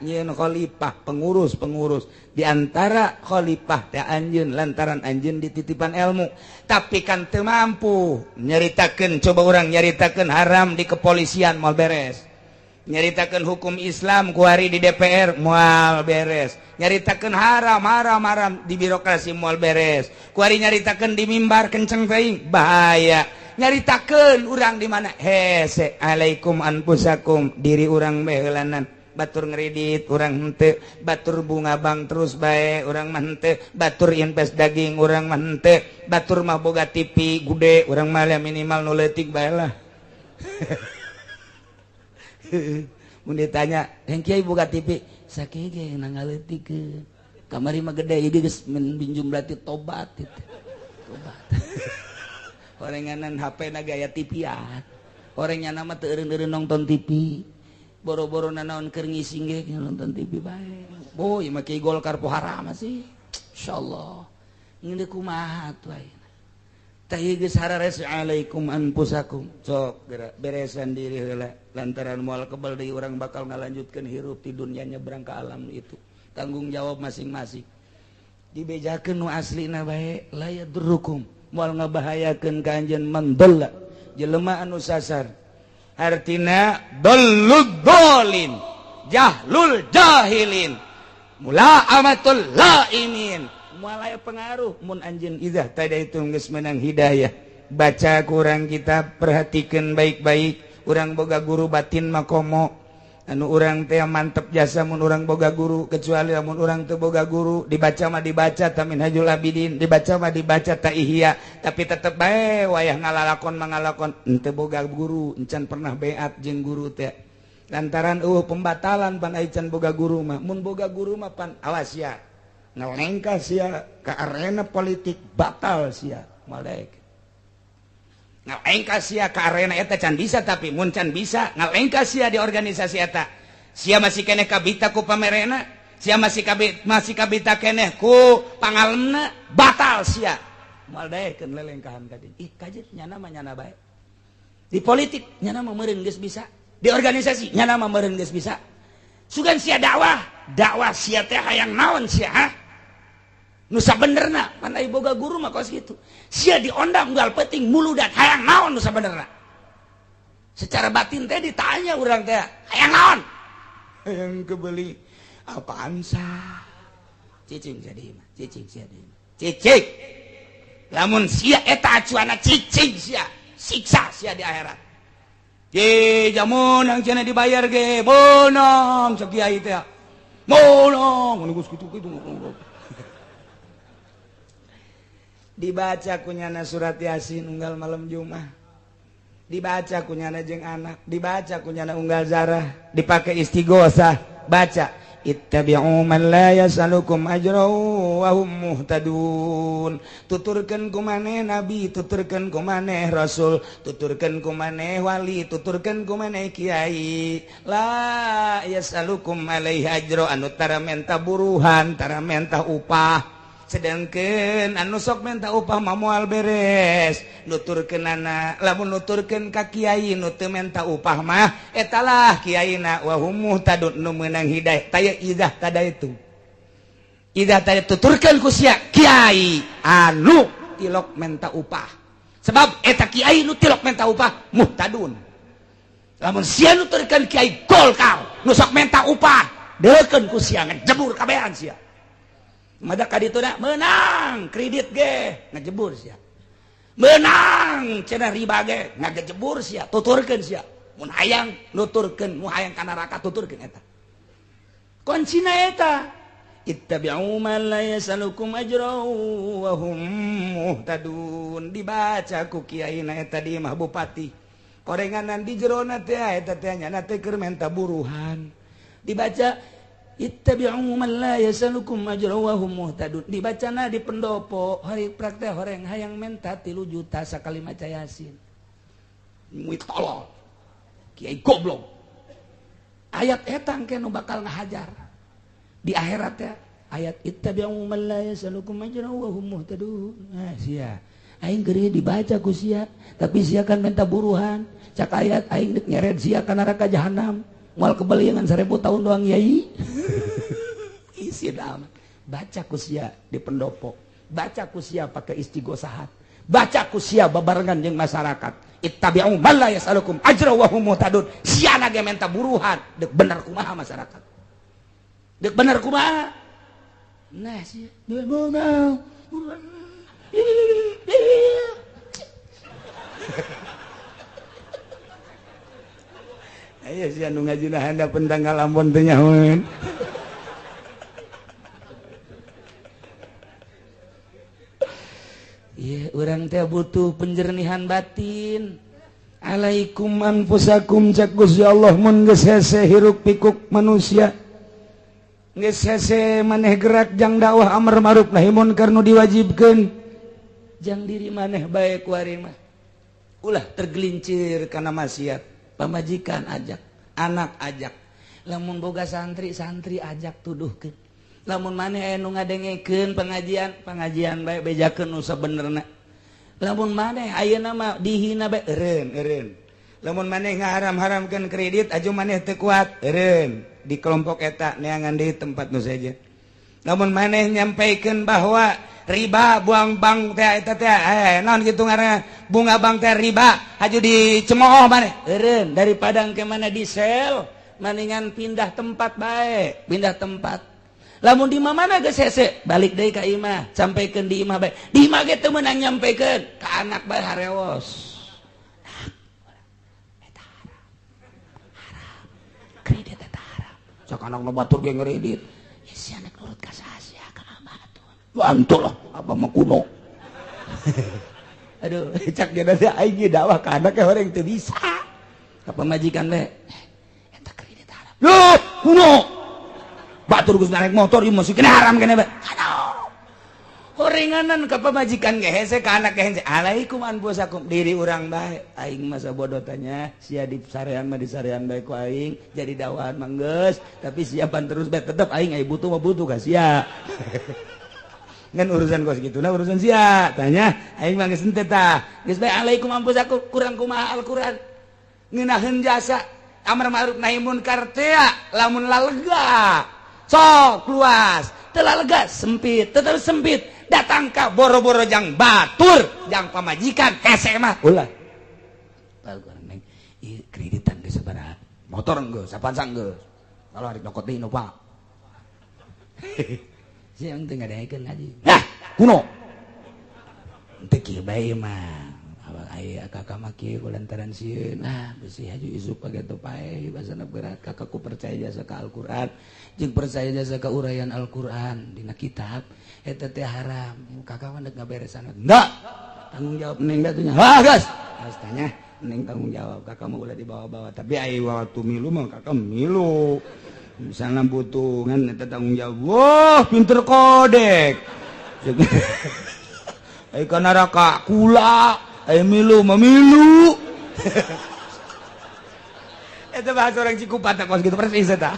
nyeun khalifah pengurus-pengurus di antara khalifah teh anjeun lantaran anjeun dititipan ilmu tapi kan teu mampu nyaritakeun coba urang nyaritakeun haram di kepolisian moal beres nyaritakeun hukum Islam kuari di DPR moal beres nyaritakeun haram haram haram di birokrasi moal beres kuari nyaritakeun di mimbar kenceng teuing bahaya nyaritakeun urang di mana hese alaikum anfusakum diri urang bae batur ngredit urang henteu batur bunga bank terus bae urang mah henteu batur invest daging urang mah henteu batur mah boga TV gede urang mah minimal nu leutik bae lah. Mun ditanya, "Heng kiai boga TV?" Sakieu ge nangaleutikeun. Kamari mah gede ieu geus minjum berarti tobat itu. Tobat. Horenganan HP na gaya TV-an. Orangnya nama teu eureun-eureun nonton TV. Boro-boro nanaon keur ngising ge nonton TV bae. Boy mah kiai Golkar pohara mah sih. Insyaallah. Ngeundeuk kumaha atuh ayeuna. Tah ieu geus harares alaikum anfusakum. Sok geura beresan diri heula lantaran moal kebal deui urang bakal ngalanjutkeun hirup di dunia nyebrang ka alam itu. Tanggung jawab masing-masing. Dibejakeun nu aslina bae la yadurrukum. Moal ngabahayakeun ka anjeun man dalla. Jelema anu sasar artina dallud dolin jahlul jahilin mulaamatul laimin moal aya pengaruh mun anjeun idzah tadaitum geus menang hidayah. Baca kurang kita perhatikeun baik-baik. Urang boga guru batin mah komo anu urang teh mantep jasa mun urang boga guru, kecuali lamun urang teu boga guru. Dibaca mah dibaca ta Minhajul Abidin, dibaca mah dibaca ta Ihya, tapi tetep bae wayah ngalalakon mangalakon henteu boga guru, encan pernah beat jeung guru teh lantaran eueuh pembatalan pan ai can boga guru mah. Mun boga guru mah pan awas sia ngalengkah sia ka arena politik batal sia moal daek. Ngalengkah sia ka arena eta can bisa, tapi mun can bisa ngalengkah sia di organisasi eta sia masih keneh kabita ku pamerena, sia masih kabita keneh ku pangalemna, batal sia moal daekeun lelengkahan tadi. Ih kajet nyana mah nyana bae di politik nyana mah meureun geus bisa, di organisasi nyana mah meureun geus bisa. Sugan sia dakwah, dakwah sia teh hayang naon sia ha? Nu sabenerna pan ai boga guru mah kos kitu. Sia diondang unggal peuting muludan hayang naon nu sabenerna. Secara batin teh ditanya urang teh hayang naon? Hayang kebeli apaan sah? Cicing sia di imah, cicing sia di imah. Cicing. Lamun sia eta acuana cicing sia, siksa sia di akhirat. Ye jamun yang cenah dibayar ge, bonang cek kiai teh. Bonang mun geus kitu-kitu. Dibaca kunyana surat Yasin unggal malam Jumat, dibaca kunyana jeung anak, dibaca kunyana unggal zarah, dipakai istighosah, baca ittabi'u man la yasalukum ajra wa hum muhtadun. Tuturkeun ku maneh nabi, tuturkeun ku maneh rasul, tuturkeun ku maneh wali, tuturkeun ku maneh kiai. La yasalukum alaihi ajra, anu tara menta buruhan, tara menta upah. Sedangkan anu sok minta upah mah moal beres nuturkeunana. Lamun nuturkeun ka kiai nu teu menta upah mah etalah kiaina wa hum muhtadun nu meunang hidayah. Taya idzah tadaitu, idzah tadi tuturkeun ku sia kiai anu tilok menta upah, sebab eta kiai nu tilok menta upah muhtadun. Lamun sia nuturkeun kiai Golkar nu sok menta upah, deukeun ku sia ngejebur kabehan sia. Mada ka ditu da menang kredit ge ngejebur sia, menang cenah riba ge ngagejebur sia. Tuturkeun sia mun hayang nuturkeun, mun hayang ka neraka tuturkeun eta kuncina eta ittabi'u man la yasalukum ajra wa hum muhtadun. Dibaca ku kiai na eta di imah bupati korenganan di jerona teh eta teh nyana teh keur menta buruhan. Dibaca ittabi'u man la yasalukum ajra wa hum muhtadun. Dibacana di pendopo hari praktek horeng hayang menta 3 juta sakali maca Yasin. Muit tolol. Kiai goblok. Ayat eta engke nu bakal ngahajar di akhirat ya. Ayat ittabi'u man la yasalukum ajra wa hum muhtadun. Nah sia aing keur dibaca ku sia, tapi sia kan menta buruhan. Cak ayat aing deuk nyeret sia ka neraka jahanam. Moal kebeliangan 1000 tahun doang yai. Isi amat. Baca ku sia di pendopo, baca ku sia pakai istighosahat, baca ku sia babarengan jeung masyarakat. Ittabi'u man la yasalukum ajra wa hum muhtadun. Sia na ge menta buruhan, deuk bener kumaha masyarakat. Deuk bener kumaha? Nah sia mau. Aya sia nu ngajina handapeun tanggal Ambon teh nyahoeun. Ieu urang teh butuh penjernihan batin. Alaikum anfusakum cak Gusti Allah mun geus hese hiruk pikuk manusia. Geus hese maneh gerak jang dakwah amar ma'ruf nahi munkar nu diwajibkeun. Jang diri maneh bae kuari mah. Ulah tergelincir kana maksiat. Pamajikan ajak, anak ajak. Lamun boga santri, santri ajak tuduhkeun. Lamun maneh aya nu ngadengekeun pengajian, pengajian bae bejakeun nu sabenerna. Lamun maneh ayeuna mah dihina bae eureun eureun. Lamun maneh ngaharam-haramkeun kredit aju maneh teu kuat eureun. Di kelompok eta neangan deui tempat nu sejen. Lamun maneh nyampaikeun bahwa riba buang bank teh eta teh naon kitu ngaranna bunga bank teh riba haju dicemooh maneh eureun daripada engke maneh di sel maningan pindah tempat bae, pindah tempat. Lamun di mana geus hese balik deui ka imah, sampaikeun di imah bae. Di imah ge teu meunang nyampaikeun ka anak bae harewos. Eta haram. Haram. Kredit eta haram. Sok anak nu batur ge ngredit. Ya si anak nurut ka saha sia ka abah atuh. Bantu lah abah mah kuno. Aduh, cak ge teh aing ge dakwah ka anak orang teu bisa. Ka pamajikan bae. Eta kredit haram. Loh, kuno. Batur geus naik motor ieu masih kena haram kene bae. Aduh. Horenganan ka pamajikan ge hese ka anak ge hese. Alaikum anfusakum diri urang bae. Aing masa bodoh tanya, sia di sarean mah di sarean bae ku aing jadi dakwahan mah geus, tapi siapan terus bae tetep aing ai butuh mah butuh ka sia. Ngan urusan kos kitu nah urusan sia. Tanya aing mah geus henteu tah. Geus bae alaikum anfusakum kurang kumaha Al-Qur'an. Ngeunaheun jasa amar ma'ruf nahi munkar teh lamun lalega. Sok luas, teu lega sempit, tetep sempit. Datang ka boro-boro jang batur, jang pamajikan hese mah ulah. Neng, ieu kreditan geus sabaraha? Motor geus, Avanza geus. Kalau arek nyokot deui nu Pak. Sia teu ngadengekeun ngaji. Nah, kuno. Teu kieu bae mah. Abang aya kakak mah kieu kulantaran sieun. Nah, besi haju isuk pake teu pae basana berat kakakku percaya jasa ka Al-Qur'an. Jeung percaya jasa ka uraian Al-Qur'an dina kitab eta teh haram. Kakak mah deuk ngaberesan. Enggak. Tanggung jawab neng da nya. Ha, geus. Geus tanya neng tanggung jawab kakak mah ulah dibawa-bawa. Tapi ai waktu milu mah kakak milu. Misalnya butuh ngan eta tanggung jawab. Wah, pinter kodek. Ai ka neraka kula, ai milu mah milu. Eta bahasa orang Cikupa teh kos gitu persis eta.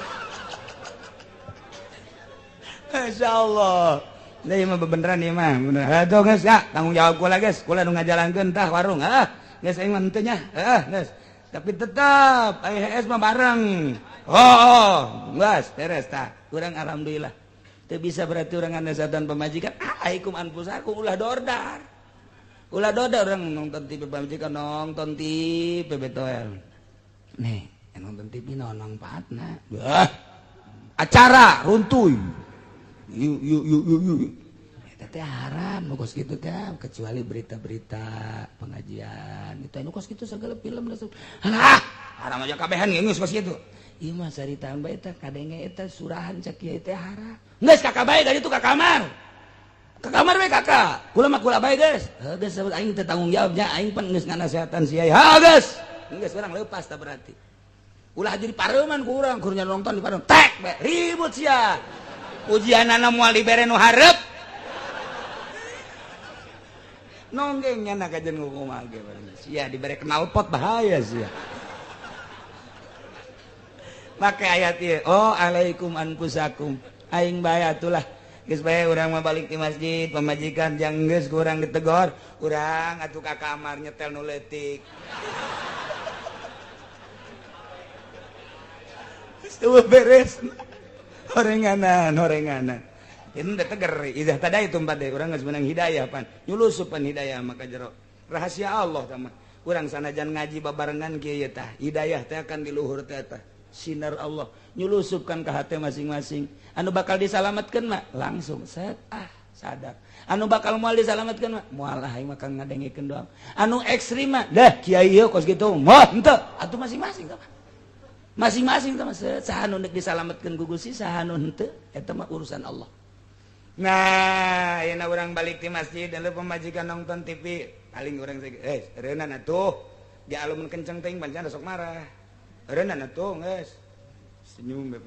Masya Allah. Nah, ieu mah bebeneran ieu mah. Bener. Aduh geus ya, tanggung jawab kula geus. Kula nu ngajalankeun tah warung. Ah, geus aing mah henteu nya. Heeh, geus. Tapi tetep ai HS mah bareng. Oh, geus beres tah. Urang alhamdulillah. Teu bisa berarti urang nganasehatan pamajikan. Alaikum anfusakum ulah dordar. Ulah dordar urang nonton TV pamajikan nonton TV betoel. Nih, nonton TV naon mangfaatna? Bah. Acara runtuy. Yuk yuk yuk yuk yuk. Eta teh haram nu kos kitu teh kecuali berita-berita pengajian itu anu kos kitu segala film lah. Halah, haram aja kabehan geus kos kitu. Ieu mah caritaan bae eta kadenge eta surahan cak kieu teh haram. Geus kakak bae dari itu ka kamar. Ka kamar bae kakak. Kula mah kula bae geus. Heuh geus aing teh tanggung jawab nya aing pan geus nganasehatan sia. Ha geus. Geus urang leupas tah berarti. Ulah jadi pareuman ku urang kur nonton di pareuman. Tek bae ribut sia. Ujianana moal dibere nu hareup. Nonggeng nya kajen kumaha ge sia dibere knalpot bahaya sia. Make ayat ieu, oh alaikum anfusakum. Aing bae atulah. Geus bae urang mah balik di masjid, pamajikan jang geus ku urang ditegor, urang atuh ka kamar nyetel nu leutik. Geus beres. Horenganan, horenganan. Ini udah teger, idah tadi itu empat deh. Urang geus menang hidayah pan, nyulusup pan hidayah maka jero. Rahasia Allah tah mah. Urang sanajan ngaji babarengan kieu ye tah, hidayah teh akan di luhur teh tah. Sinar Allah nyulusupkan ke hati masing-masing. Anu bakal disalamatkeun mah langsung set ah sadar. Anu bakal moal disalamatkeun mah moal ah aing mah ngadengekeun doang. Anu ekstrim mah dah kiai ieu kos kitu mah henteu atuh masing-masing tah. Masing-masing tah mah saha nu deuk disalametkeun ku Gusti saha nu henteu eta mah urusan Allah. Nah, ayeuna urang balik di masjid lalu pamajikan nonton TV, paling urang reunan atuh. Di alumun kenceng teuing pancen sok marah. Reunan atuh geus. Senyum bae.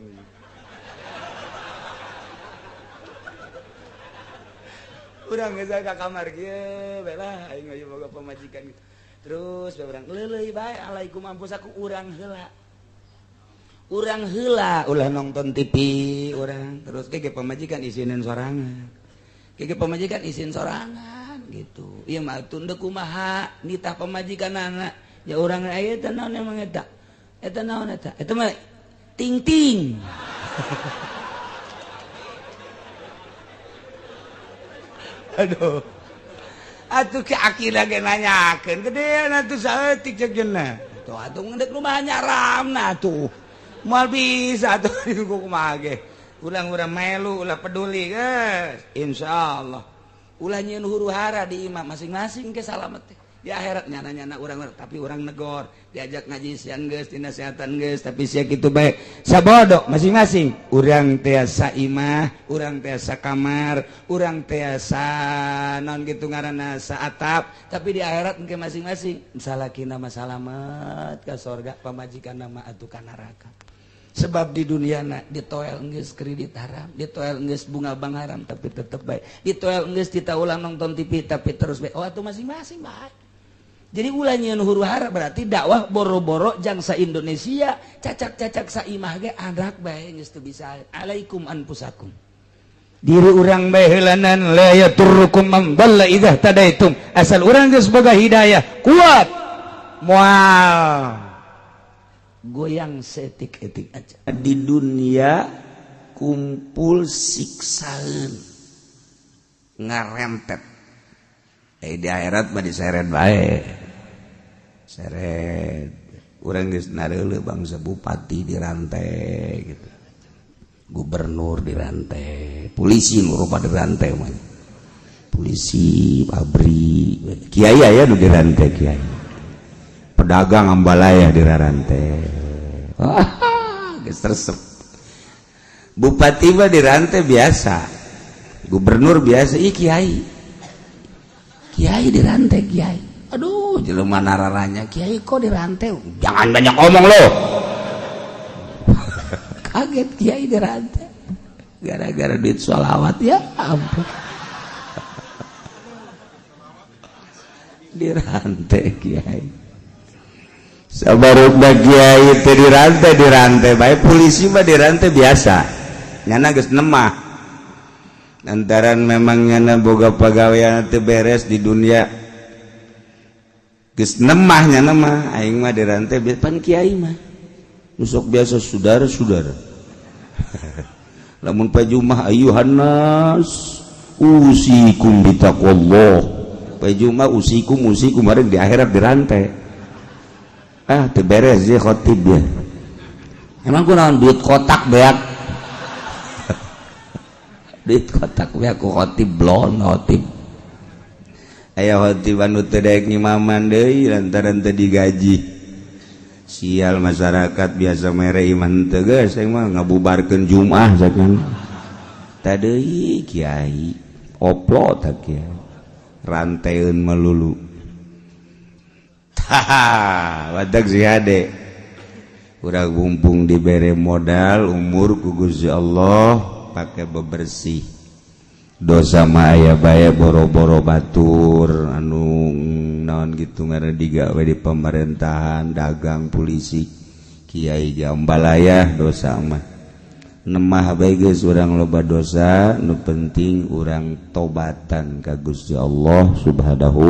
Urang geus ka kamar kieu bae lah aing mah boga pamajikan gitu. Terus bae urang leuleuy bae alaikum anfusakum urang heula. Urang heula ulah nonton TV urang terus ge pamajikan isinin sorangan. Ge pamajikan isin sorangan gitu. Ieu mah atuh deuk kumaha nitah pamajikanana. Ya urang aya teh naon emang eta? Eta naon eta? Eta mah ting-ting. Aduh. Atuh ki akila ge nanyakeun gedean atuh saeutik ceuk jeuna. Tuh atuh ngeudek rumah nyaramna atuh. Moal bisa atuh ku kumaha ge. Urang-urang melu ulah peduli geus. Insyaallah. Ulah nyieun huru-hara di imah masing-masing ke salamet teh. Di akhirat nyana-nyana urang tapi urang negor diajak ngaji siang geus dinasehatan geus tapi sia kitu bae sabodok masing-masing urang tiasa imah urang tiasa kamar urang tiasa naon kitu ngaranna saatap tapi di akhirat engke masing-masing salakina mah salamet ka sorga pamajikanna mah atuh ka neraka sebab di dunia na ditoel geus kredit haram ditoel geus bunga bank haram tapi tetep bae ditoel geus ditaulang nonton TV tapi terus bae oh atuh masing-masing bae. Jadi ulah nyieun huru-hara berarti dakwah boro-boro jangsa Indonesia cacak-cacak saimah ge anak bae geus teu bisa alaikum anfusakum. Diri urang bae heulanan la yaturrukum man dalla idza tadaitum asal urang geus boga hidayah kuat moal goyang seetik-etik aja. Di dunia kumpul siksaan ngarempet. Di akhirat mah diseret bae. Seret. Urang geus nareuleuh bangsa bupati dirantai gitu. Gubernur dirantai, polisi nu rupa dirantai mah. Polisi, pabrik, kiai aya nu dirantai kiai. Pedagang ambalaya dirantai. Wah, geus resep. Bupati mah dirantai biasa. Gubernur biasa, ih kiai. Kiai dirantai kiai. Aduh, jelema nararanya kiai kok dirantai? Jangan banyak omong lo. Kaget kiai dirantai. Gara-gara duit sholawat ya ampun. Dirantai kiai. Sabarukna kiai teh dirantai bae polisi mah dirantai biasa. Nyana geus nemah. Lantaran memang nyana boga pagawean teu beres di dunia geus nemah nyana mah aing mah dirantai pan kiai mah nu sok biasa saudara-saudara lamun pajumah ayuhannas usikum bitaqwallah pajumah usikum usikum bareng di akhirat dirantai ah teu beres ye khotib ya emang kunaon duit kotak beak duit kotak beak ku khotib blon khotib aya khotib anu teu daek ngimaman deui lantaran teu digaji sial masyarakat biasa mere iman teu geus aing mah ngabubarkeun Jumat sakan tah deui kiai oplo tah kiai ranteun melulu tah wadag si hade urang mumpung dibere modal umur ku Gusti Allah pakai bebersih dosa mah aya bae boro-boro batur anu naon gitu ngaran digawe di pemerintahan dagang polisi kiai jambalaya dosa mah nemah bae geus urang loba dosa nu penting urang tobatan ka Gusti Allah Subhanahu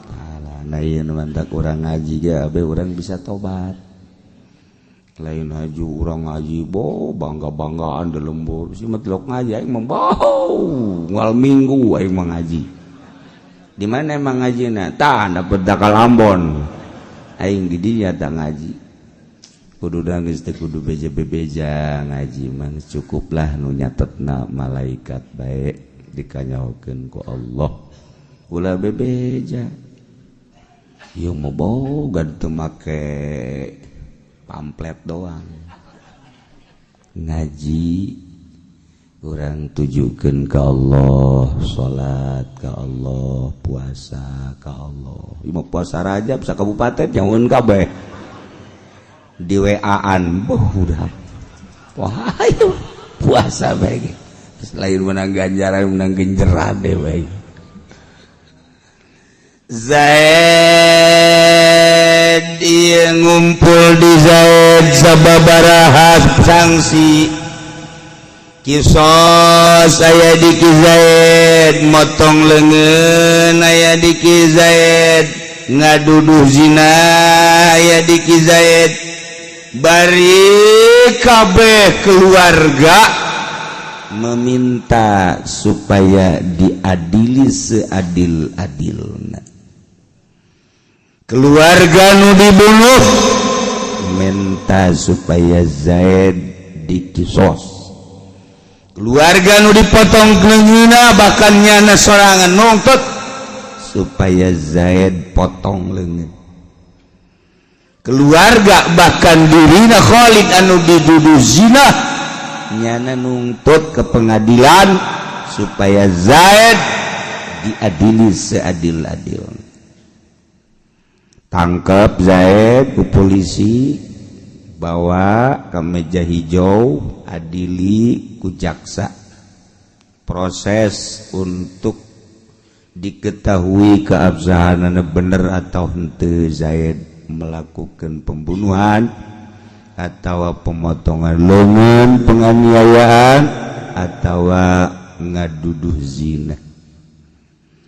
taala. Nah ieu nu mantak urang ngaji ge abe urang bisa tobat lain haji urang ngaji bo bangga-banggaan di lembur si metlok ngaji aing mah bau ngal minggu aing mah ngaji di mana emang ngajina tah dapet dakal Ambon aing di dinya tah ngaji kudu geus teh kudu beja-beja ngaji mah cukuplah nu nyatetna malaikat bae dikanyahokeun ku Allah ulah bebeja ieu mah boga teu make pamflet doang ngaji urang tujukeun ka Allah salat ka Allah puasa ka Allah ieu mah puasa Rajab sakabupaten nyaun kabeh di WA-an boh udah wah ayo puasa bae Lain menang ganjaran, menang genjeran deh baik. Zaid ieu ngumpul di Zaid sababaraha sanksi kisos aya di Ki Zaid, motong leungeun aya di Ki Zaid, ngaduduh zina aya di Ki Zaid. Bari kabeh keluarga meminta supaya diadili seadil-adilna. Keluarga nu dibunuh minta supaya Zaid dikisos, keluarga nu dipotong leungeunna, bahkan nyana sorangan nuntut supaya Zaid potong leungeun. Keluarga, bahkan dirina Khalid anu dituduh zina, nyana nuntut ke pengadilan supaya Zaid diadili seadil-adil. Tangkap Zaid ku polisi, bawa ke meja hijau, adili ku jaksa, proses untuk diketahui keabsahan bener atau henteu Zaid melakukan pembunuhan atau pemotongan lengan, penganiayaan, atau ngaduduh zina.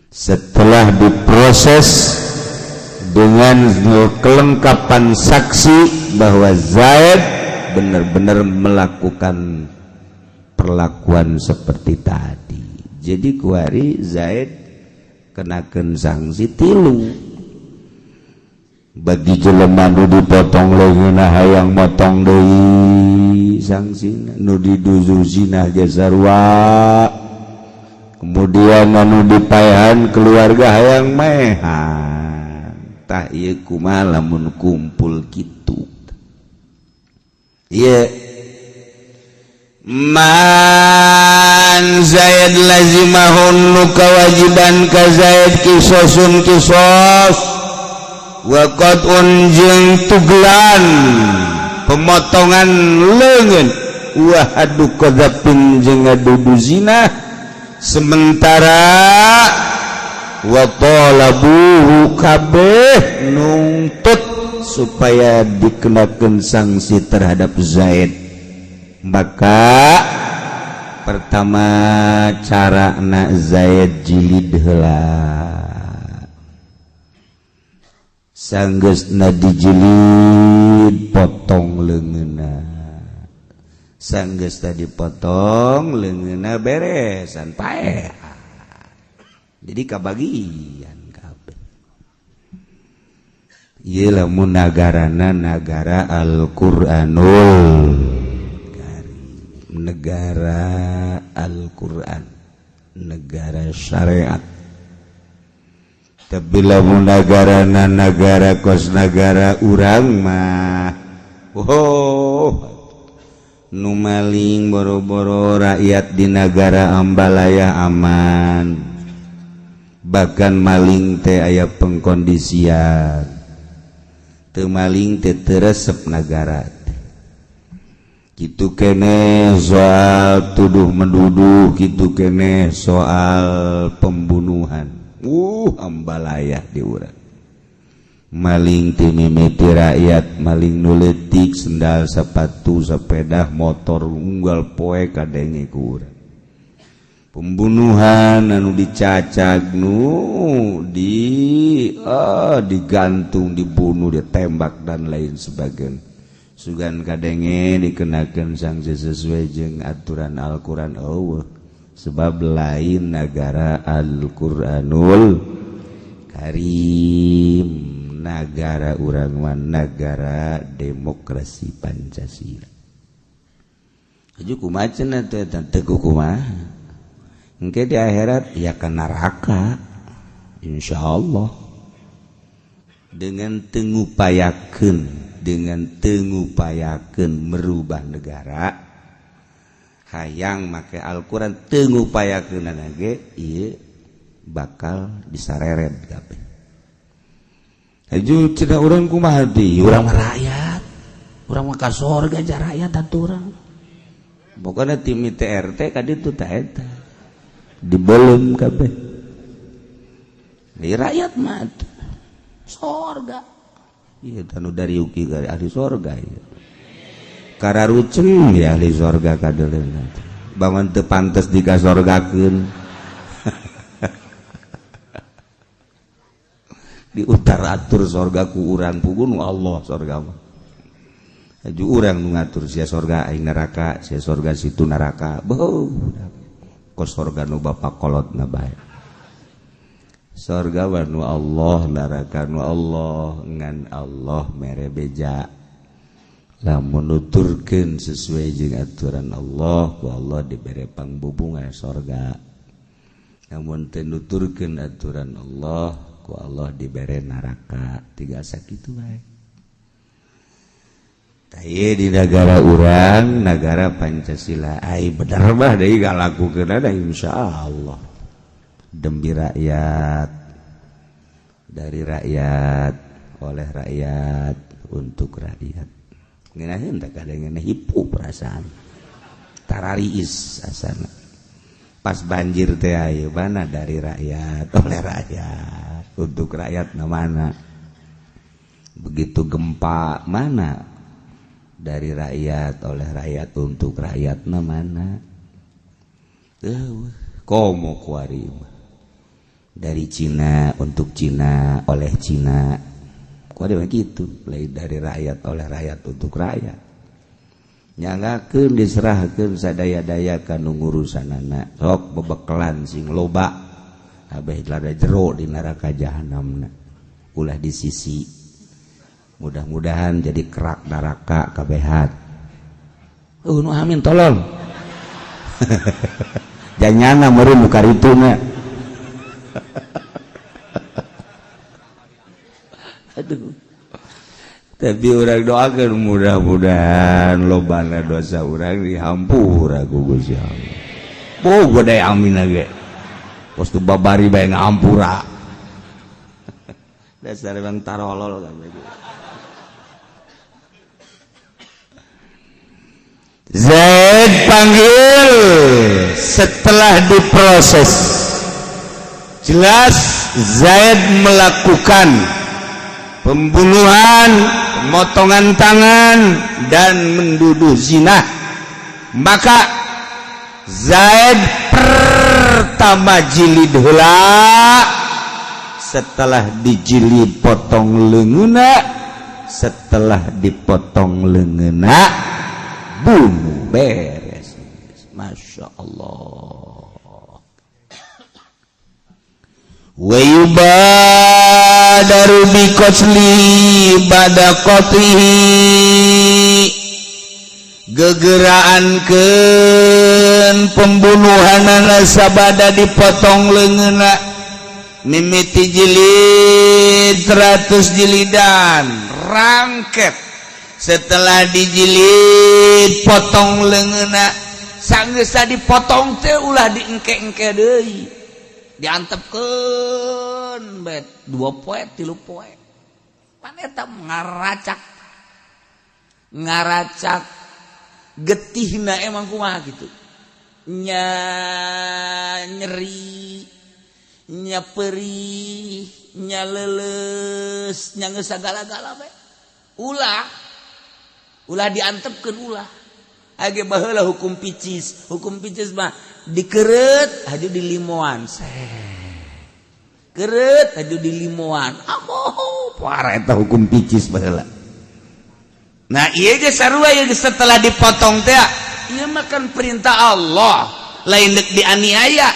Setelah diproses dengan kelengkapan saksi bahwa Zaid benar-benar melakukan perlakuan seperti tadi, jadi kuari Zaid kenakan sanksi tilu. Bagi jelema nu dipotong leungeunna hayang motong deui sanksi, nu diduduh zina ge sarua, kemudian anu dipaehan keluarga hayang maehan. Tah, ieu kumaha lamun kumpul kitu? Ieu man Zaid lazimahun, nu kewajiban ka Zaid kisosun kisos wa qat'un jeung tuglan pemotongan leungeun wa haddu qadzafin jeung ngadudu zina. Sementara wa talabuhu, kabeh nuntut supaya dikenakan sanksi terhadap Zaid, maka pertama cara na Zaid jilid heula. Sanggeusna dijilid, potong leungeunna. Sanggeus tadi potong leungeunna, beresan, paeh. Jadi kabagian kabeh. Ieu lamun nagarana nagara Al-Qur'anul Karim, negara Al-Qur'an, negara syariat. Tapi lamun nagarana nagara kos nagara urang mah, oh, nu maling boro-boro rakyat di nagara ambalaya aman, bahkan maling teh aya pengkondisian, teu maling teh teu resep nagara gitu kene. Soal tuduh menduduh gitu kene, soal pembunuhan, ambalaya di urang. Maling ti mimiti rakyat, maling nu leutik, sendal, sepatu, sepeda motor unggal poe kadenge ku urang. Pembunuhan anu dicacag, nu digantung, dibunuh, ditembak, dan lain sebagainya, sugan kadenge dikenakan sanksi sesuai jeung aturan Al-Qur'an. Oh, sebab lain negara Al-Qur'anul Karim, negara urang mah negara demokrasi Pancasila. Aju kumaha cenah teh? Teu kumaha engke di akhirat ya ke neraka insyaallah dengan tengupayakeun merubah negara. Hayang make Al-Qur'an, teu ngupayakeun ge ieu bakal disareret kabeh. Aju cenah urang kumaha deui? Urang mah rakyat, urang mah ka sorga ja rakyat atuh urang. Pokoknya tim TRT ka ditu tah eta dibelum kabeh. Di rakyat mah sorga. Iya, tanu dari uki ka ahli sorga ieu. Kararuceng ya ahli sorga kadeuleuna. Bangun teu pantes dikasorgakeun. Diutar atur sorga ku urang pugun Allah sorga mah. Aju urang nu ngatur sia sorga aing neraka, sia sorga situ neraka. Beuh. Kos sorga nu bapak kolotna bae. Sorga mah nu Allah, neraka nu Allah, ngan Allah mere beja. Lamun nuturkeun sesuai jeung aturan Allah, ku Allah dibere pangbubungan sorga. Lamun teu nuturkeun aturan Allah, ku Allah dibere neraka. Tiga sakitu bae. Tah di negara urang, negara Pancasila, ai bener mah deui ngalakukeunana insyaallah. Demi rakyat, dari rakyat, oleh rakyat, untuk rakyat. Ngeunaheun teh kadang hipu perasaan. Tarariis asana. Pas banjir teh ayo mana dari rakyat, oleh rakyat, untuk rakyat na mana. Begitu gempa mana dari rakyat, oleh rakyat, untuk rakyat na mana. Komo kuari dari Cina, untuk Cina, oleh Cina. Kuari mah kitu, lain dari rakyat, oleh rakyat, untuk rakyat. Nyanggakeun diserahkeun sadaya-daya ka nu ngurusanana. Sok bebekelan sing loba abeh lada jero di neraka jahanamna. Ulah di sisi. Mudah-mudahan jadi kerak neraka kabehat. Nu amin tolong. Janyana meureun nu karituna. Aduh. Tapi urang doakeun mudah-mudahan lobana dosa urang dihampura ku Gusti Allah. Oh, gede amin ge. Pos tu babari bae ngahampura. Dasar emang tarolol kabeh. Zaid panggil setelah diproses. Jelas Zaid melakukan pembunuhan, pemotongan tangan, dan menduduh zina. Maka Zaid pertama jilid heula, setelah dijilid potong leungeunna, setelah dipotong leungeunna bunuh, beres. Masya Allah. Wa yubadaru bi qatli ba'da qatihi, gegeraankeun pembunuhanana sabada dipotong leungeunna, mimiti jilid 100 jilidan rangket, setelah dijilid potong leungeunna, sanggeus dipotong teh ulah diengke-engke deui, diantepkeun bet 2 poe 3 poe. Pan eta ngaracak getihna emang kumaha gitu, nya nyeri, nya perih, nya leuleus, nya geus sagala-gala bae. Ulah ulah diantepkeun ulah. Age baheula hukum picis, hukum picis mah dikeret haju di limoan, keret haju di limoan. Amoh, parah eta hukum picis baheula. Nah, ieu ge sarua ieu setelah dipotong teh, ieu mah kan perintah Allah, lain deuk dianiaya.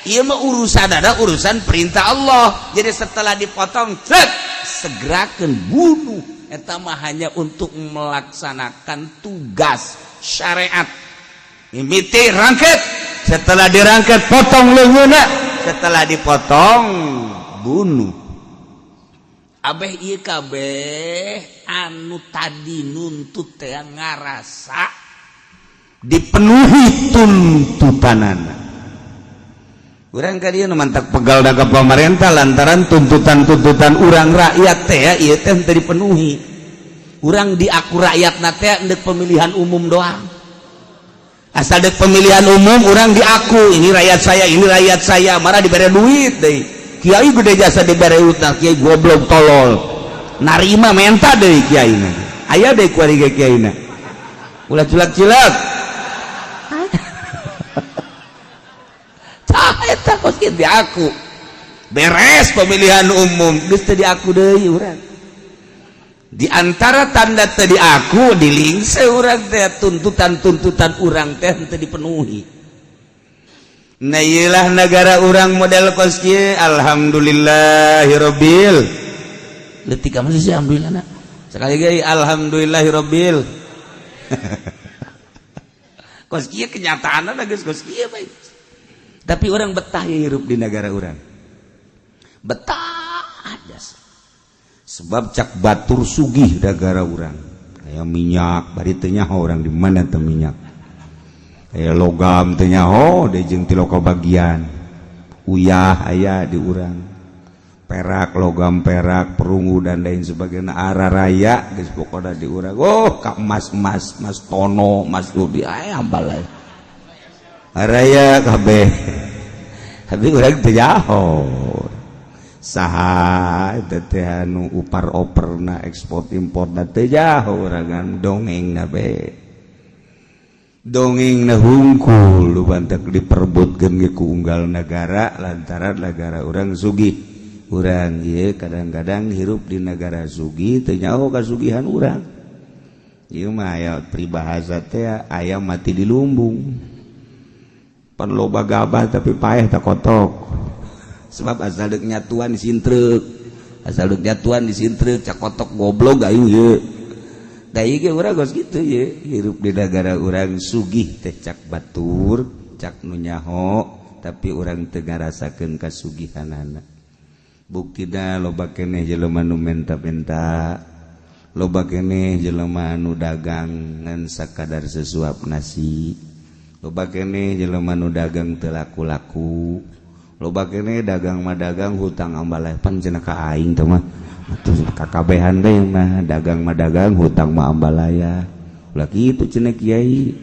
Ieu mah urusan ada urusan perintah Allah. Jadi setelah dipotong, cet, segerakeun bunuh. Eta mah hanya untuk melaksanakan tugas syariat. Mimiti rangket, setelah dirangket potong leungeunna, setelah dipotong bunuh. Abeh ieu kabeh anu tadi nuntut teh ngarasa dipenuhi tuntutanana. Urang ka dieu nu mantak pegal da ka pamarentah lantaran tuntutan-tuntutan urang rakyat teh ieu teh teu dipenuhi. Urang diaku rakyatna teh endek pemilihan umum doang. Asal dek pemilihan umum orang diaku, ini rakyat saya, ini rakyat saya, marah diberi duit deh. Kiai gede jasa diberi utang, kiai goblok tolol. Narima menta deh kiai na. Aya deh kuari ge kiai na. Ulah culak-culak. Tah eta kos kieu diaku. Beres pemilihan umum geus teu diaku deui urang. Di antara tanda tadi aku dilingse urang teh, tuntutan-tuntutan urang teh teu dipenuhi. Nah iyalah negara urang model kos kieu, alhamdulillahirabbil. Leutik amat sih alhamdulillah na. Sekali lagi alhamdulillahirabbil. Kos kieu kenyataanna geus kos kieu bae. Tapi orang betah hirup di negara urang. Betah jasa. Sebab cak batur sugih negara urang, kayak minyak bari teu nyaho urang di mana teh minyak, kayak logam teu nyaho deui jeung ti bagian uyah aya di urang, perak, logam perak, perunggu dan lain sebagainya, arah raya geus pokona di urang. Oh ka emas-emas, mas tono, mas rubi aya balai raya kabeh, tapi urang teu nyaho saha teh anu upar operna ekspor imporna teu jauh urangan dongeng na be dongeng na hungkul lu bantak diperbutkeun ge ku unggal negara lantaran negara urang sugih. Urang ieu kadang-kadang hirup di negara sugih teu nyaho kasugihan urang. Ieu mah aya peribahasa teh, ayam mati di lumbung, pan loba gabah tapi paeh tak kotok. Sebab asal dek nyatuan disintrek, asal dek nyatuan disintrek, cak kotok goblok aing ye. Da ieu ge urang geus kitu ye, hirup di negara urang sugih teh cak batur, cak nu nyaho, tapi urang teu ngarasakeun kasugihanana. Buktina loba keneh jelema nu menta-menta, loba keneh jelema nu dagang ngan sakadar sesuap nasi, loba keneh jelema nu dagang teu laku-laku, loba kene dagang mah dagang hutang ambalaya. Pan cenah ka aing teh mah atuh kakabehan teh mah dagang mah dagang hutang mah ambalaya. Ulah kitu cenah kiai.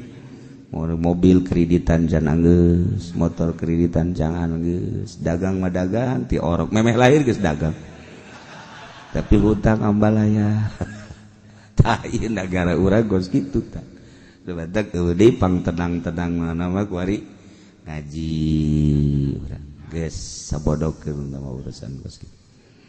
Mobil kreditan can anggeus, motor kreditan can anggeus, dagang mah dagang ti orok memeh lahir geus dagang. Tapi hutang ambalaya. Tah ieu nagara urang geus kitu tah. Batak eueuh deui pang tenang-tenang mana mah kuari ngaji urang. Geus sabodokeun nama urusan geus kitu.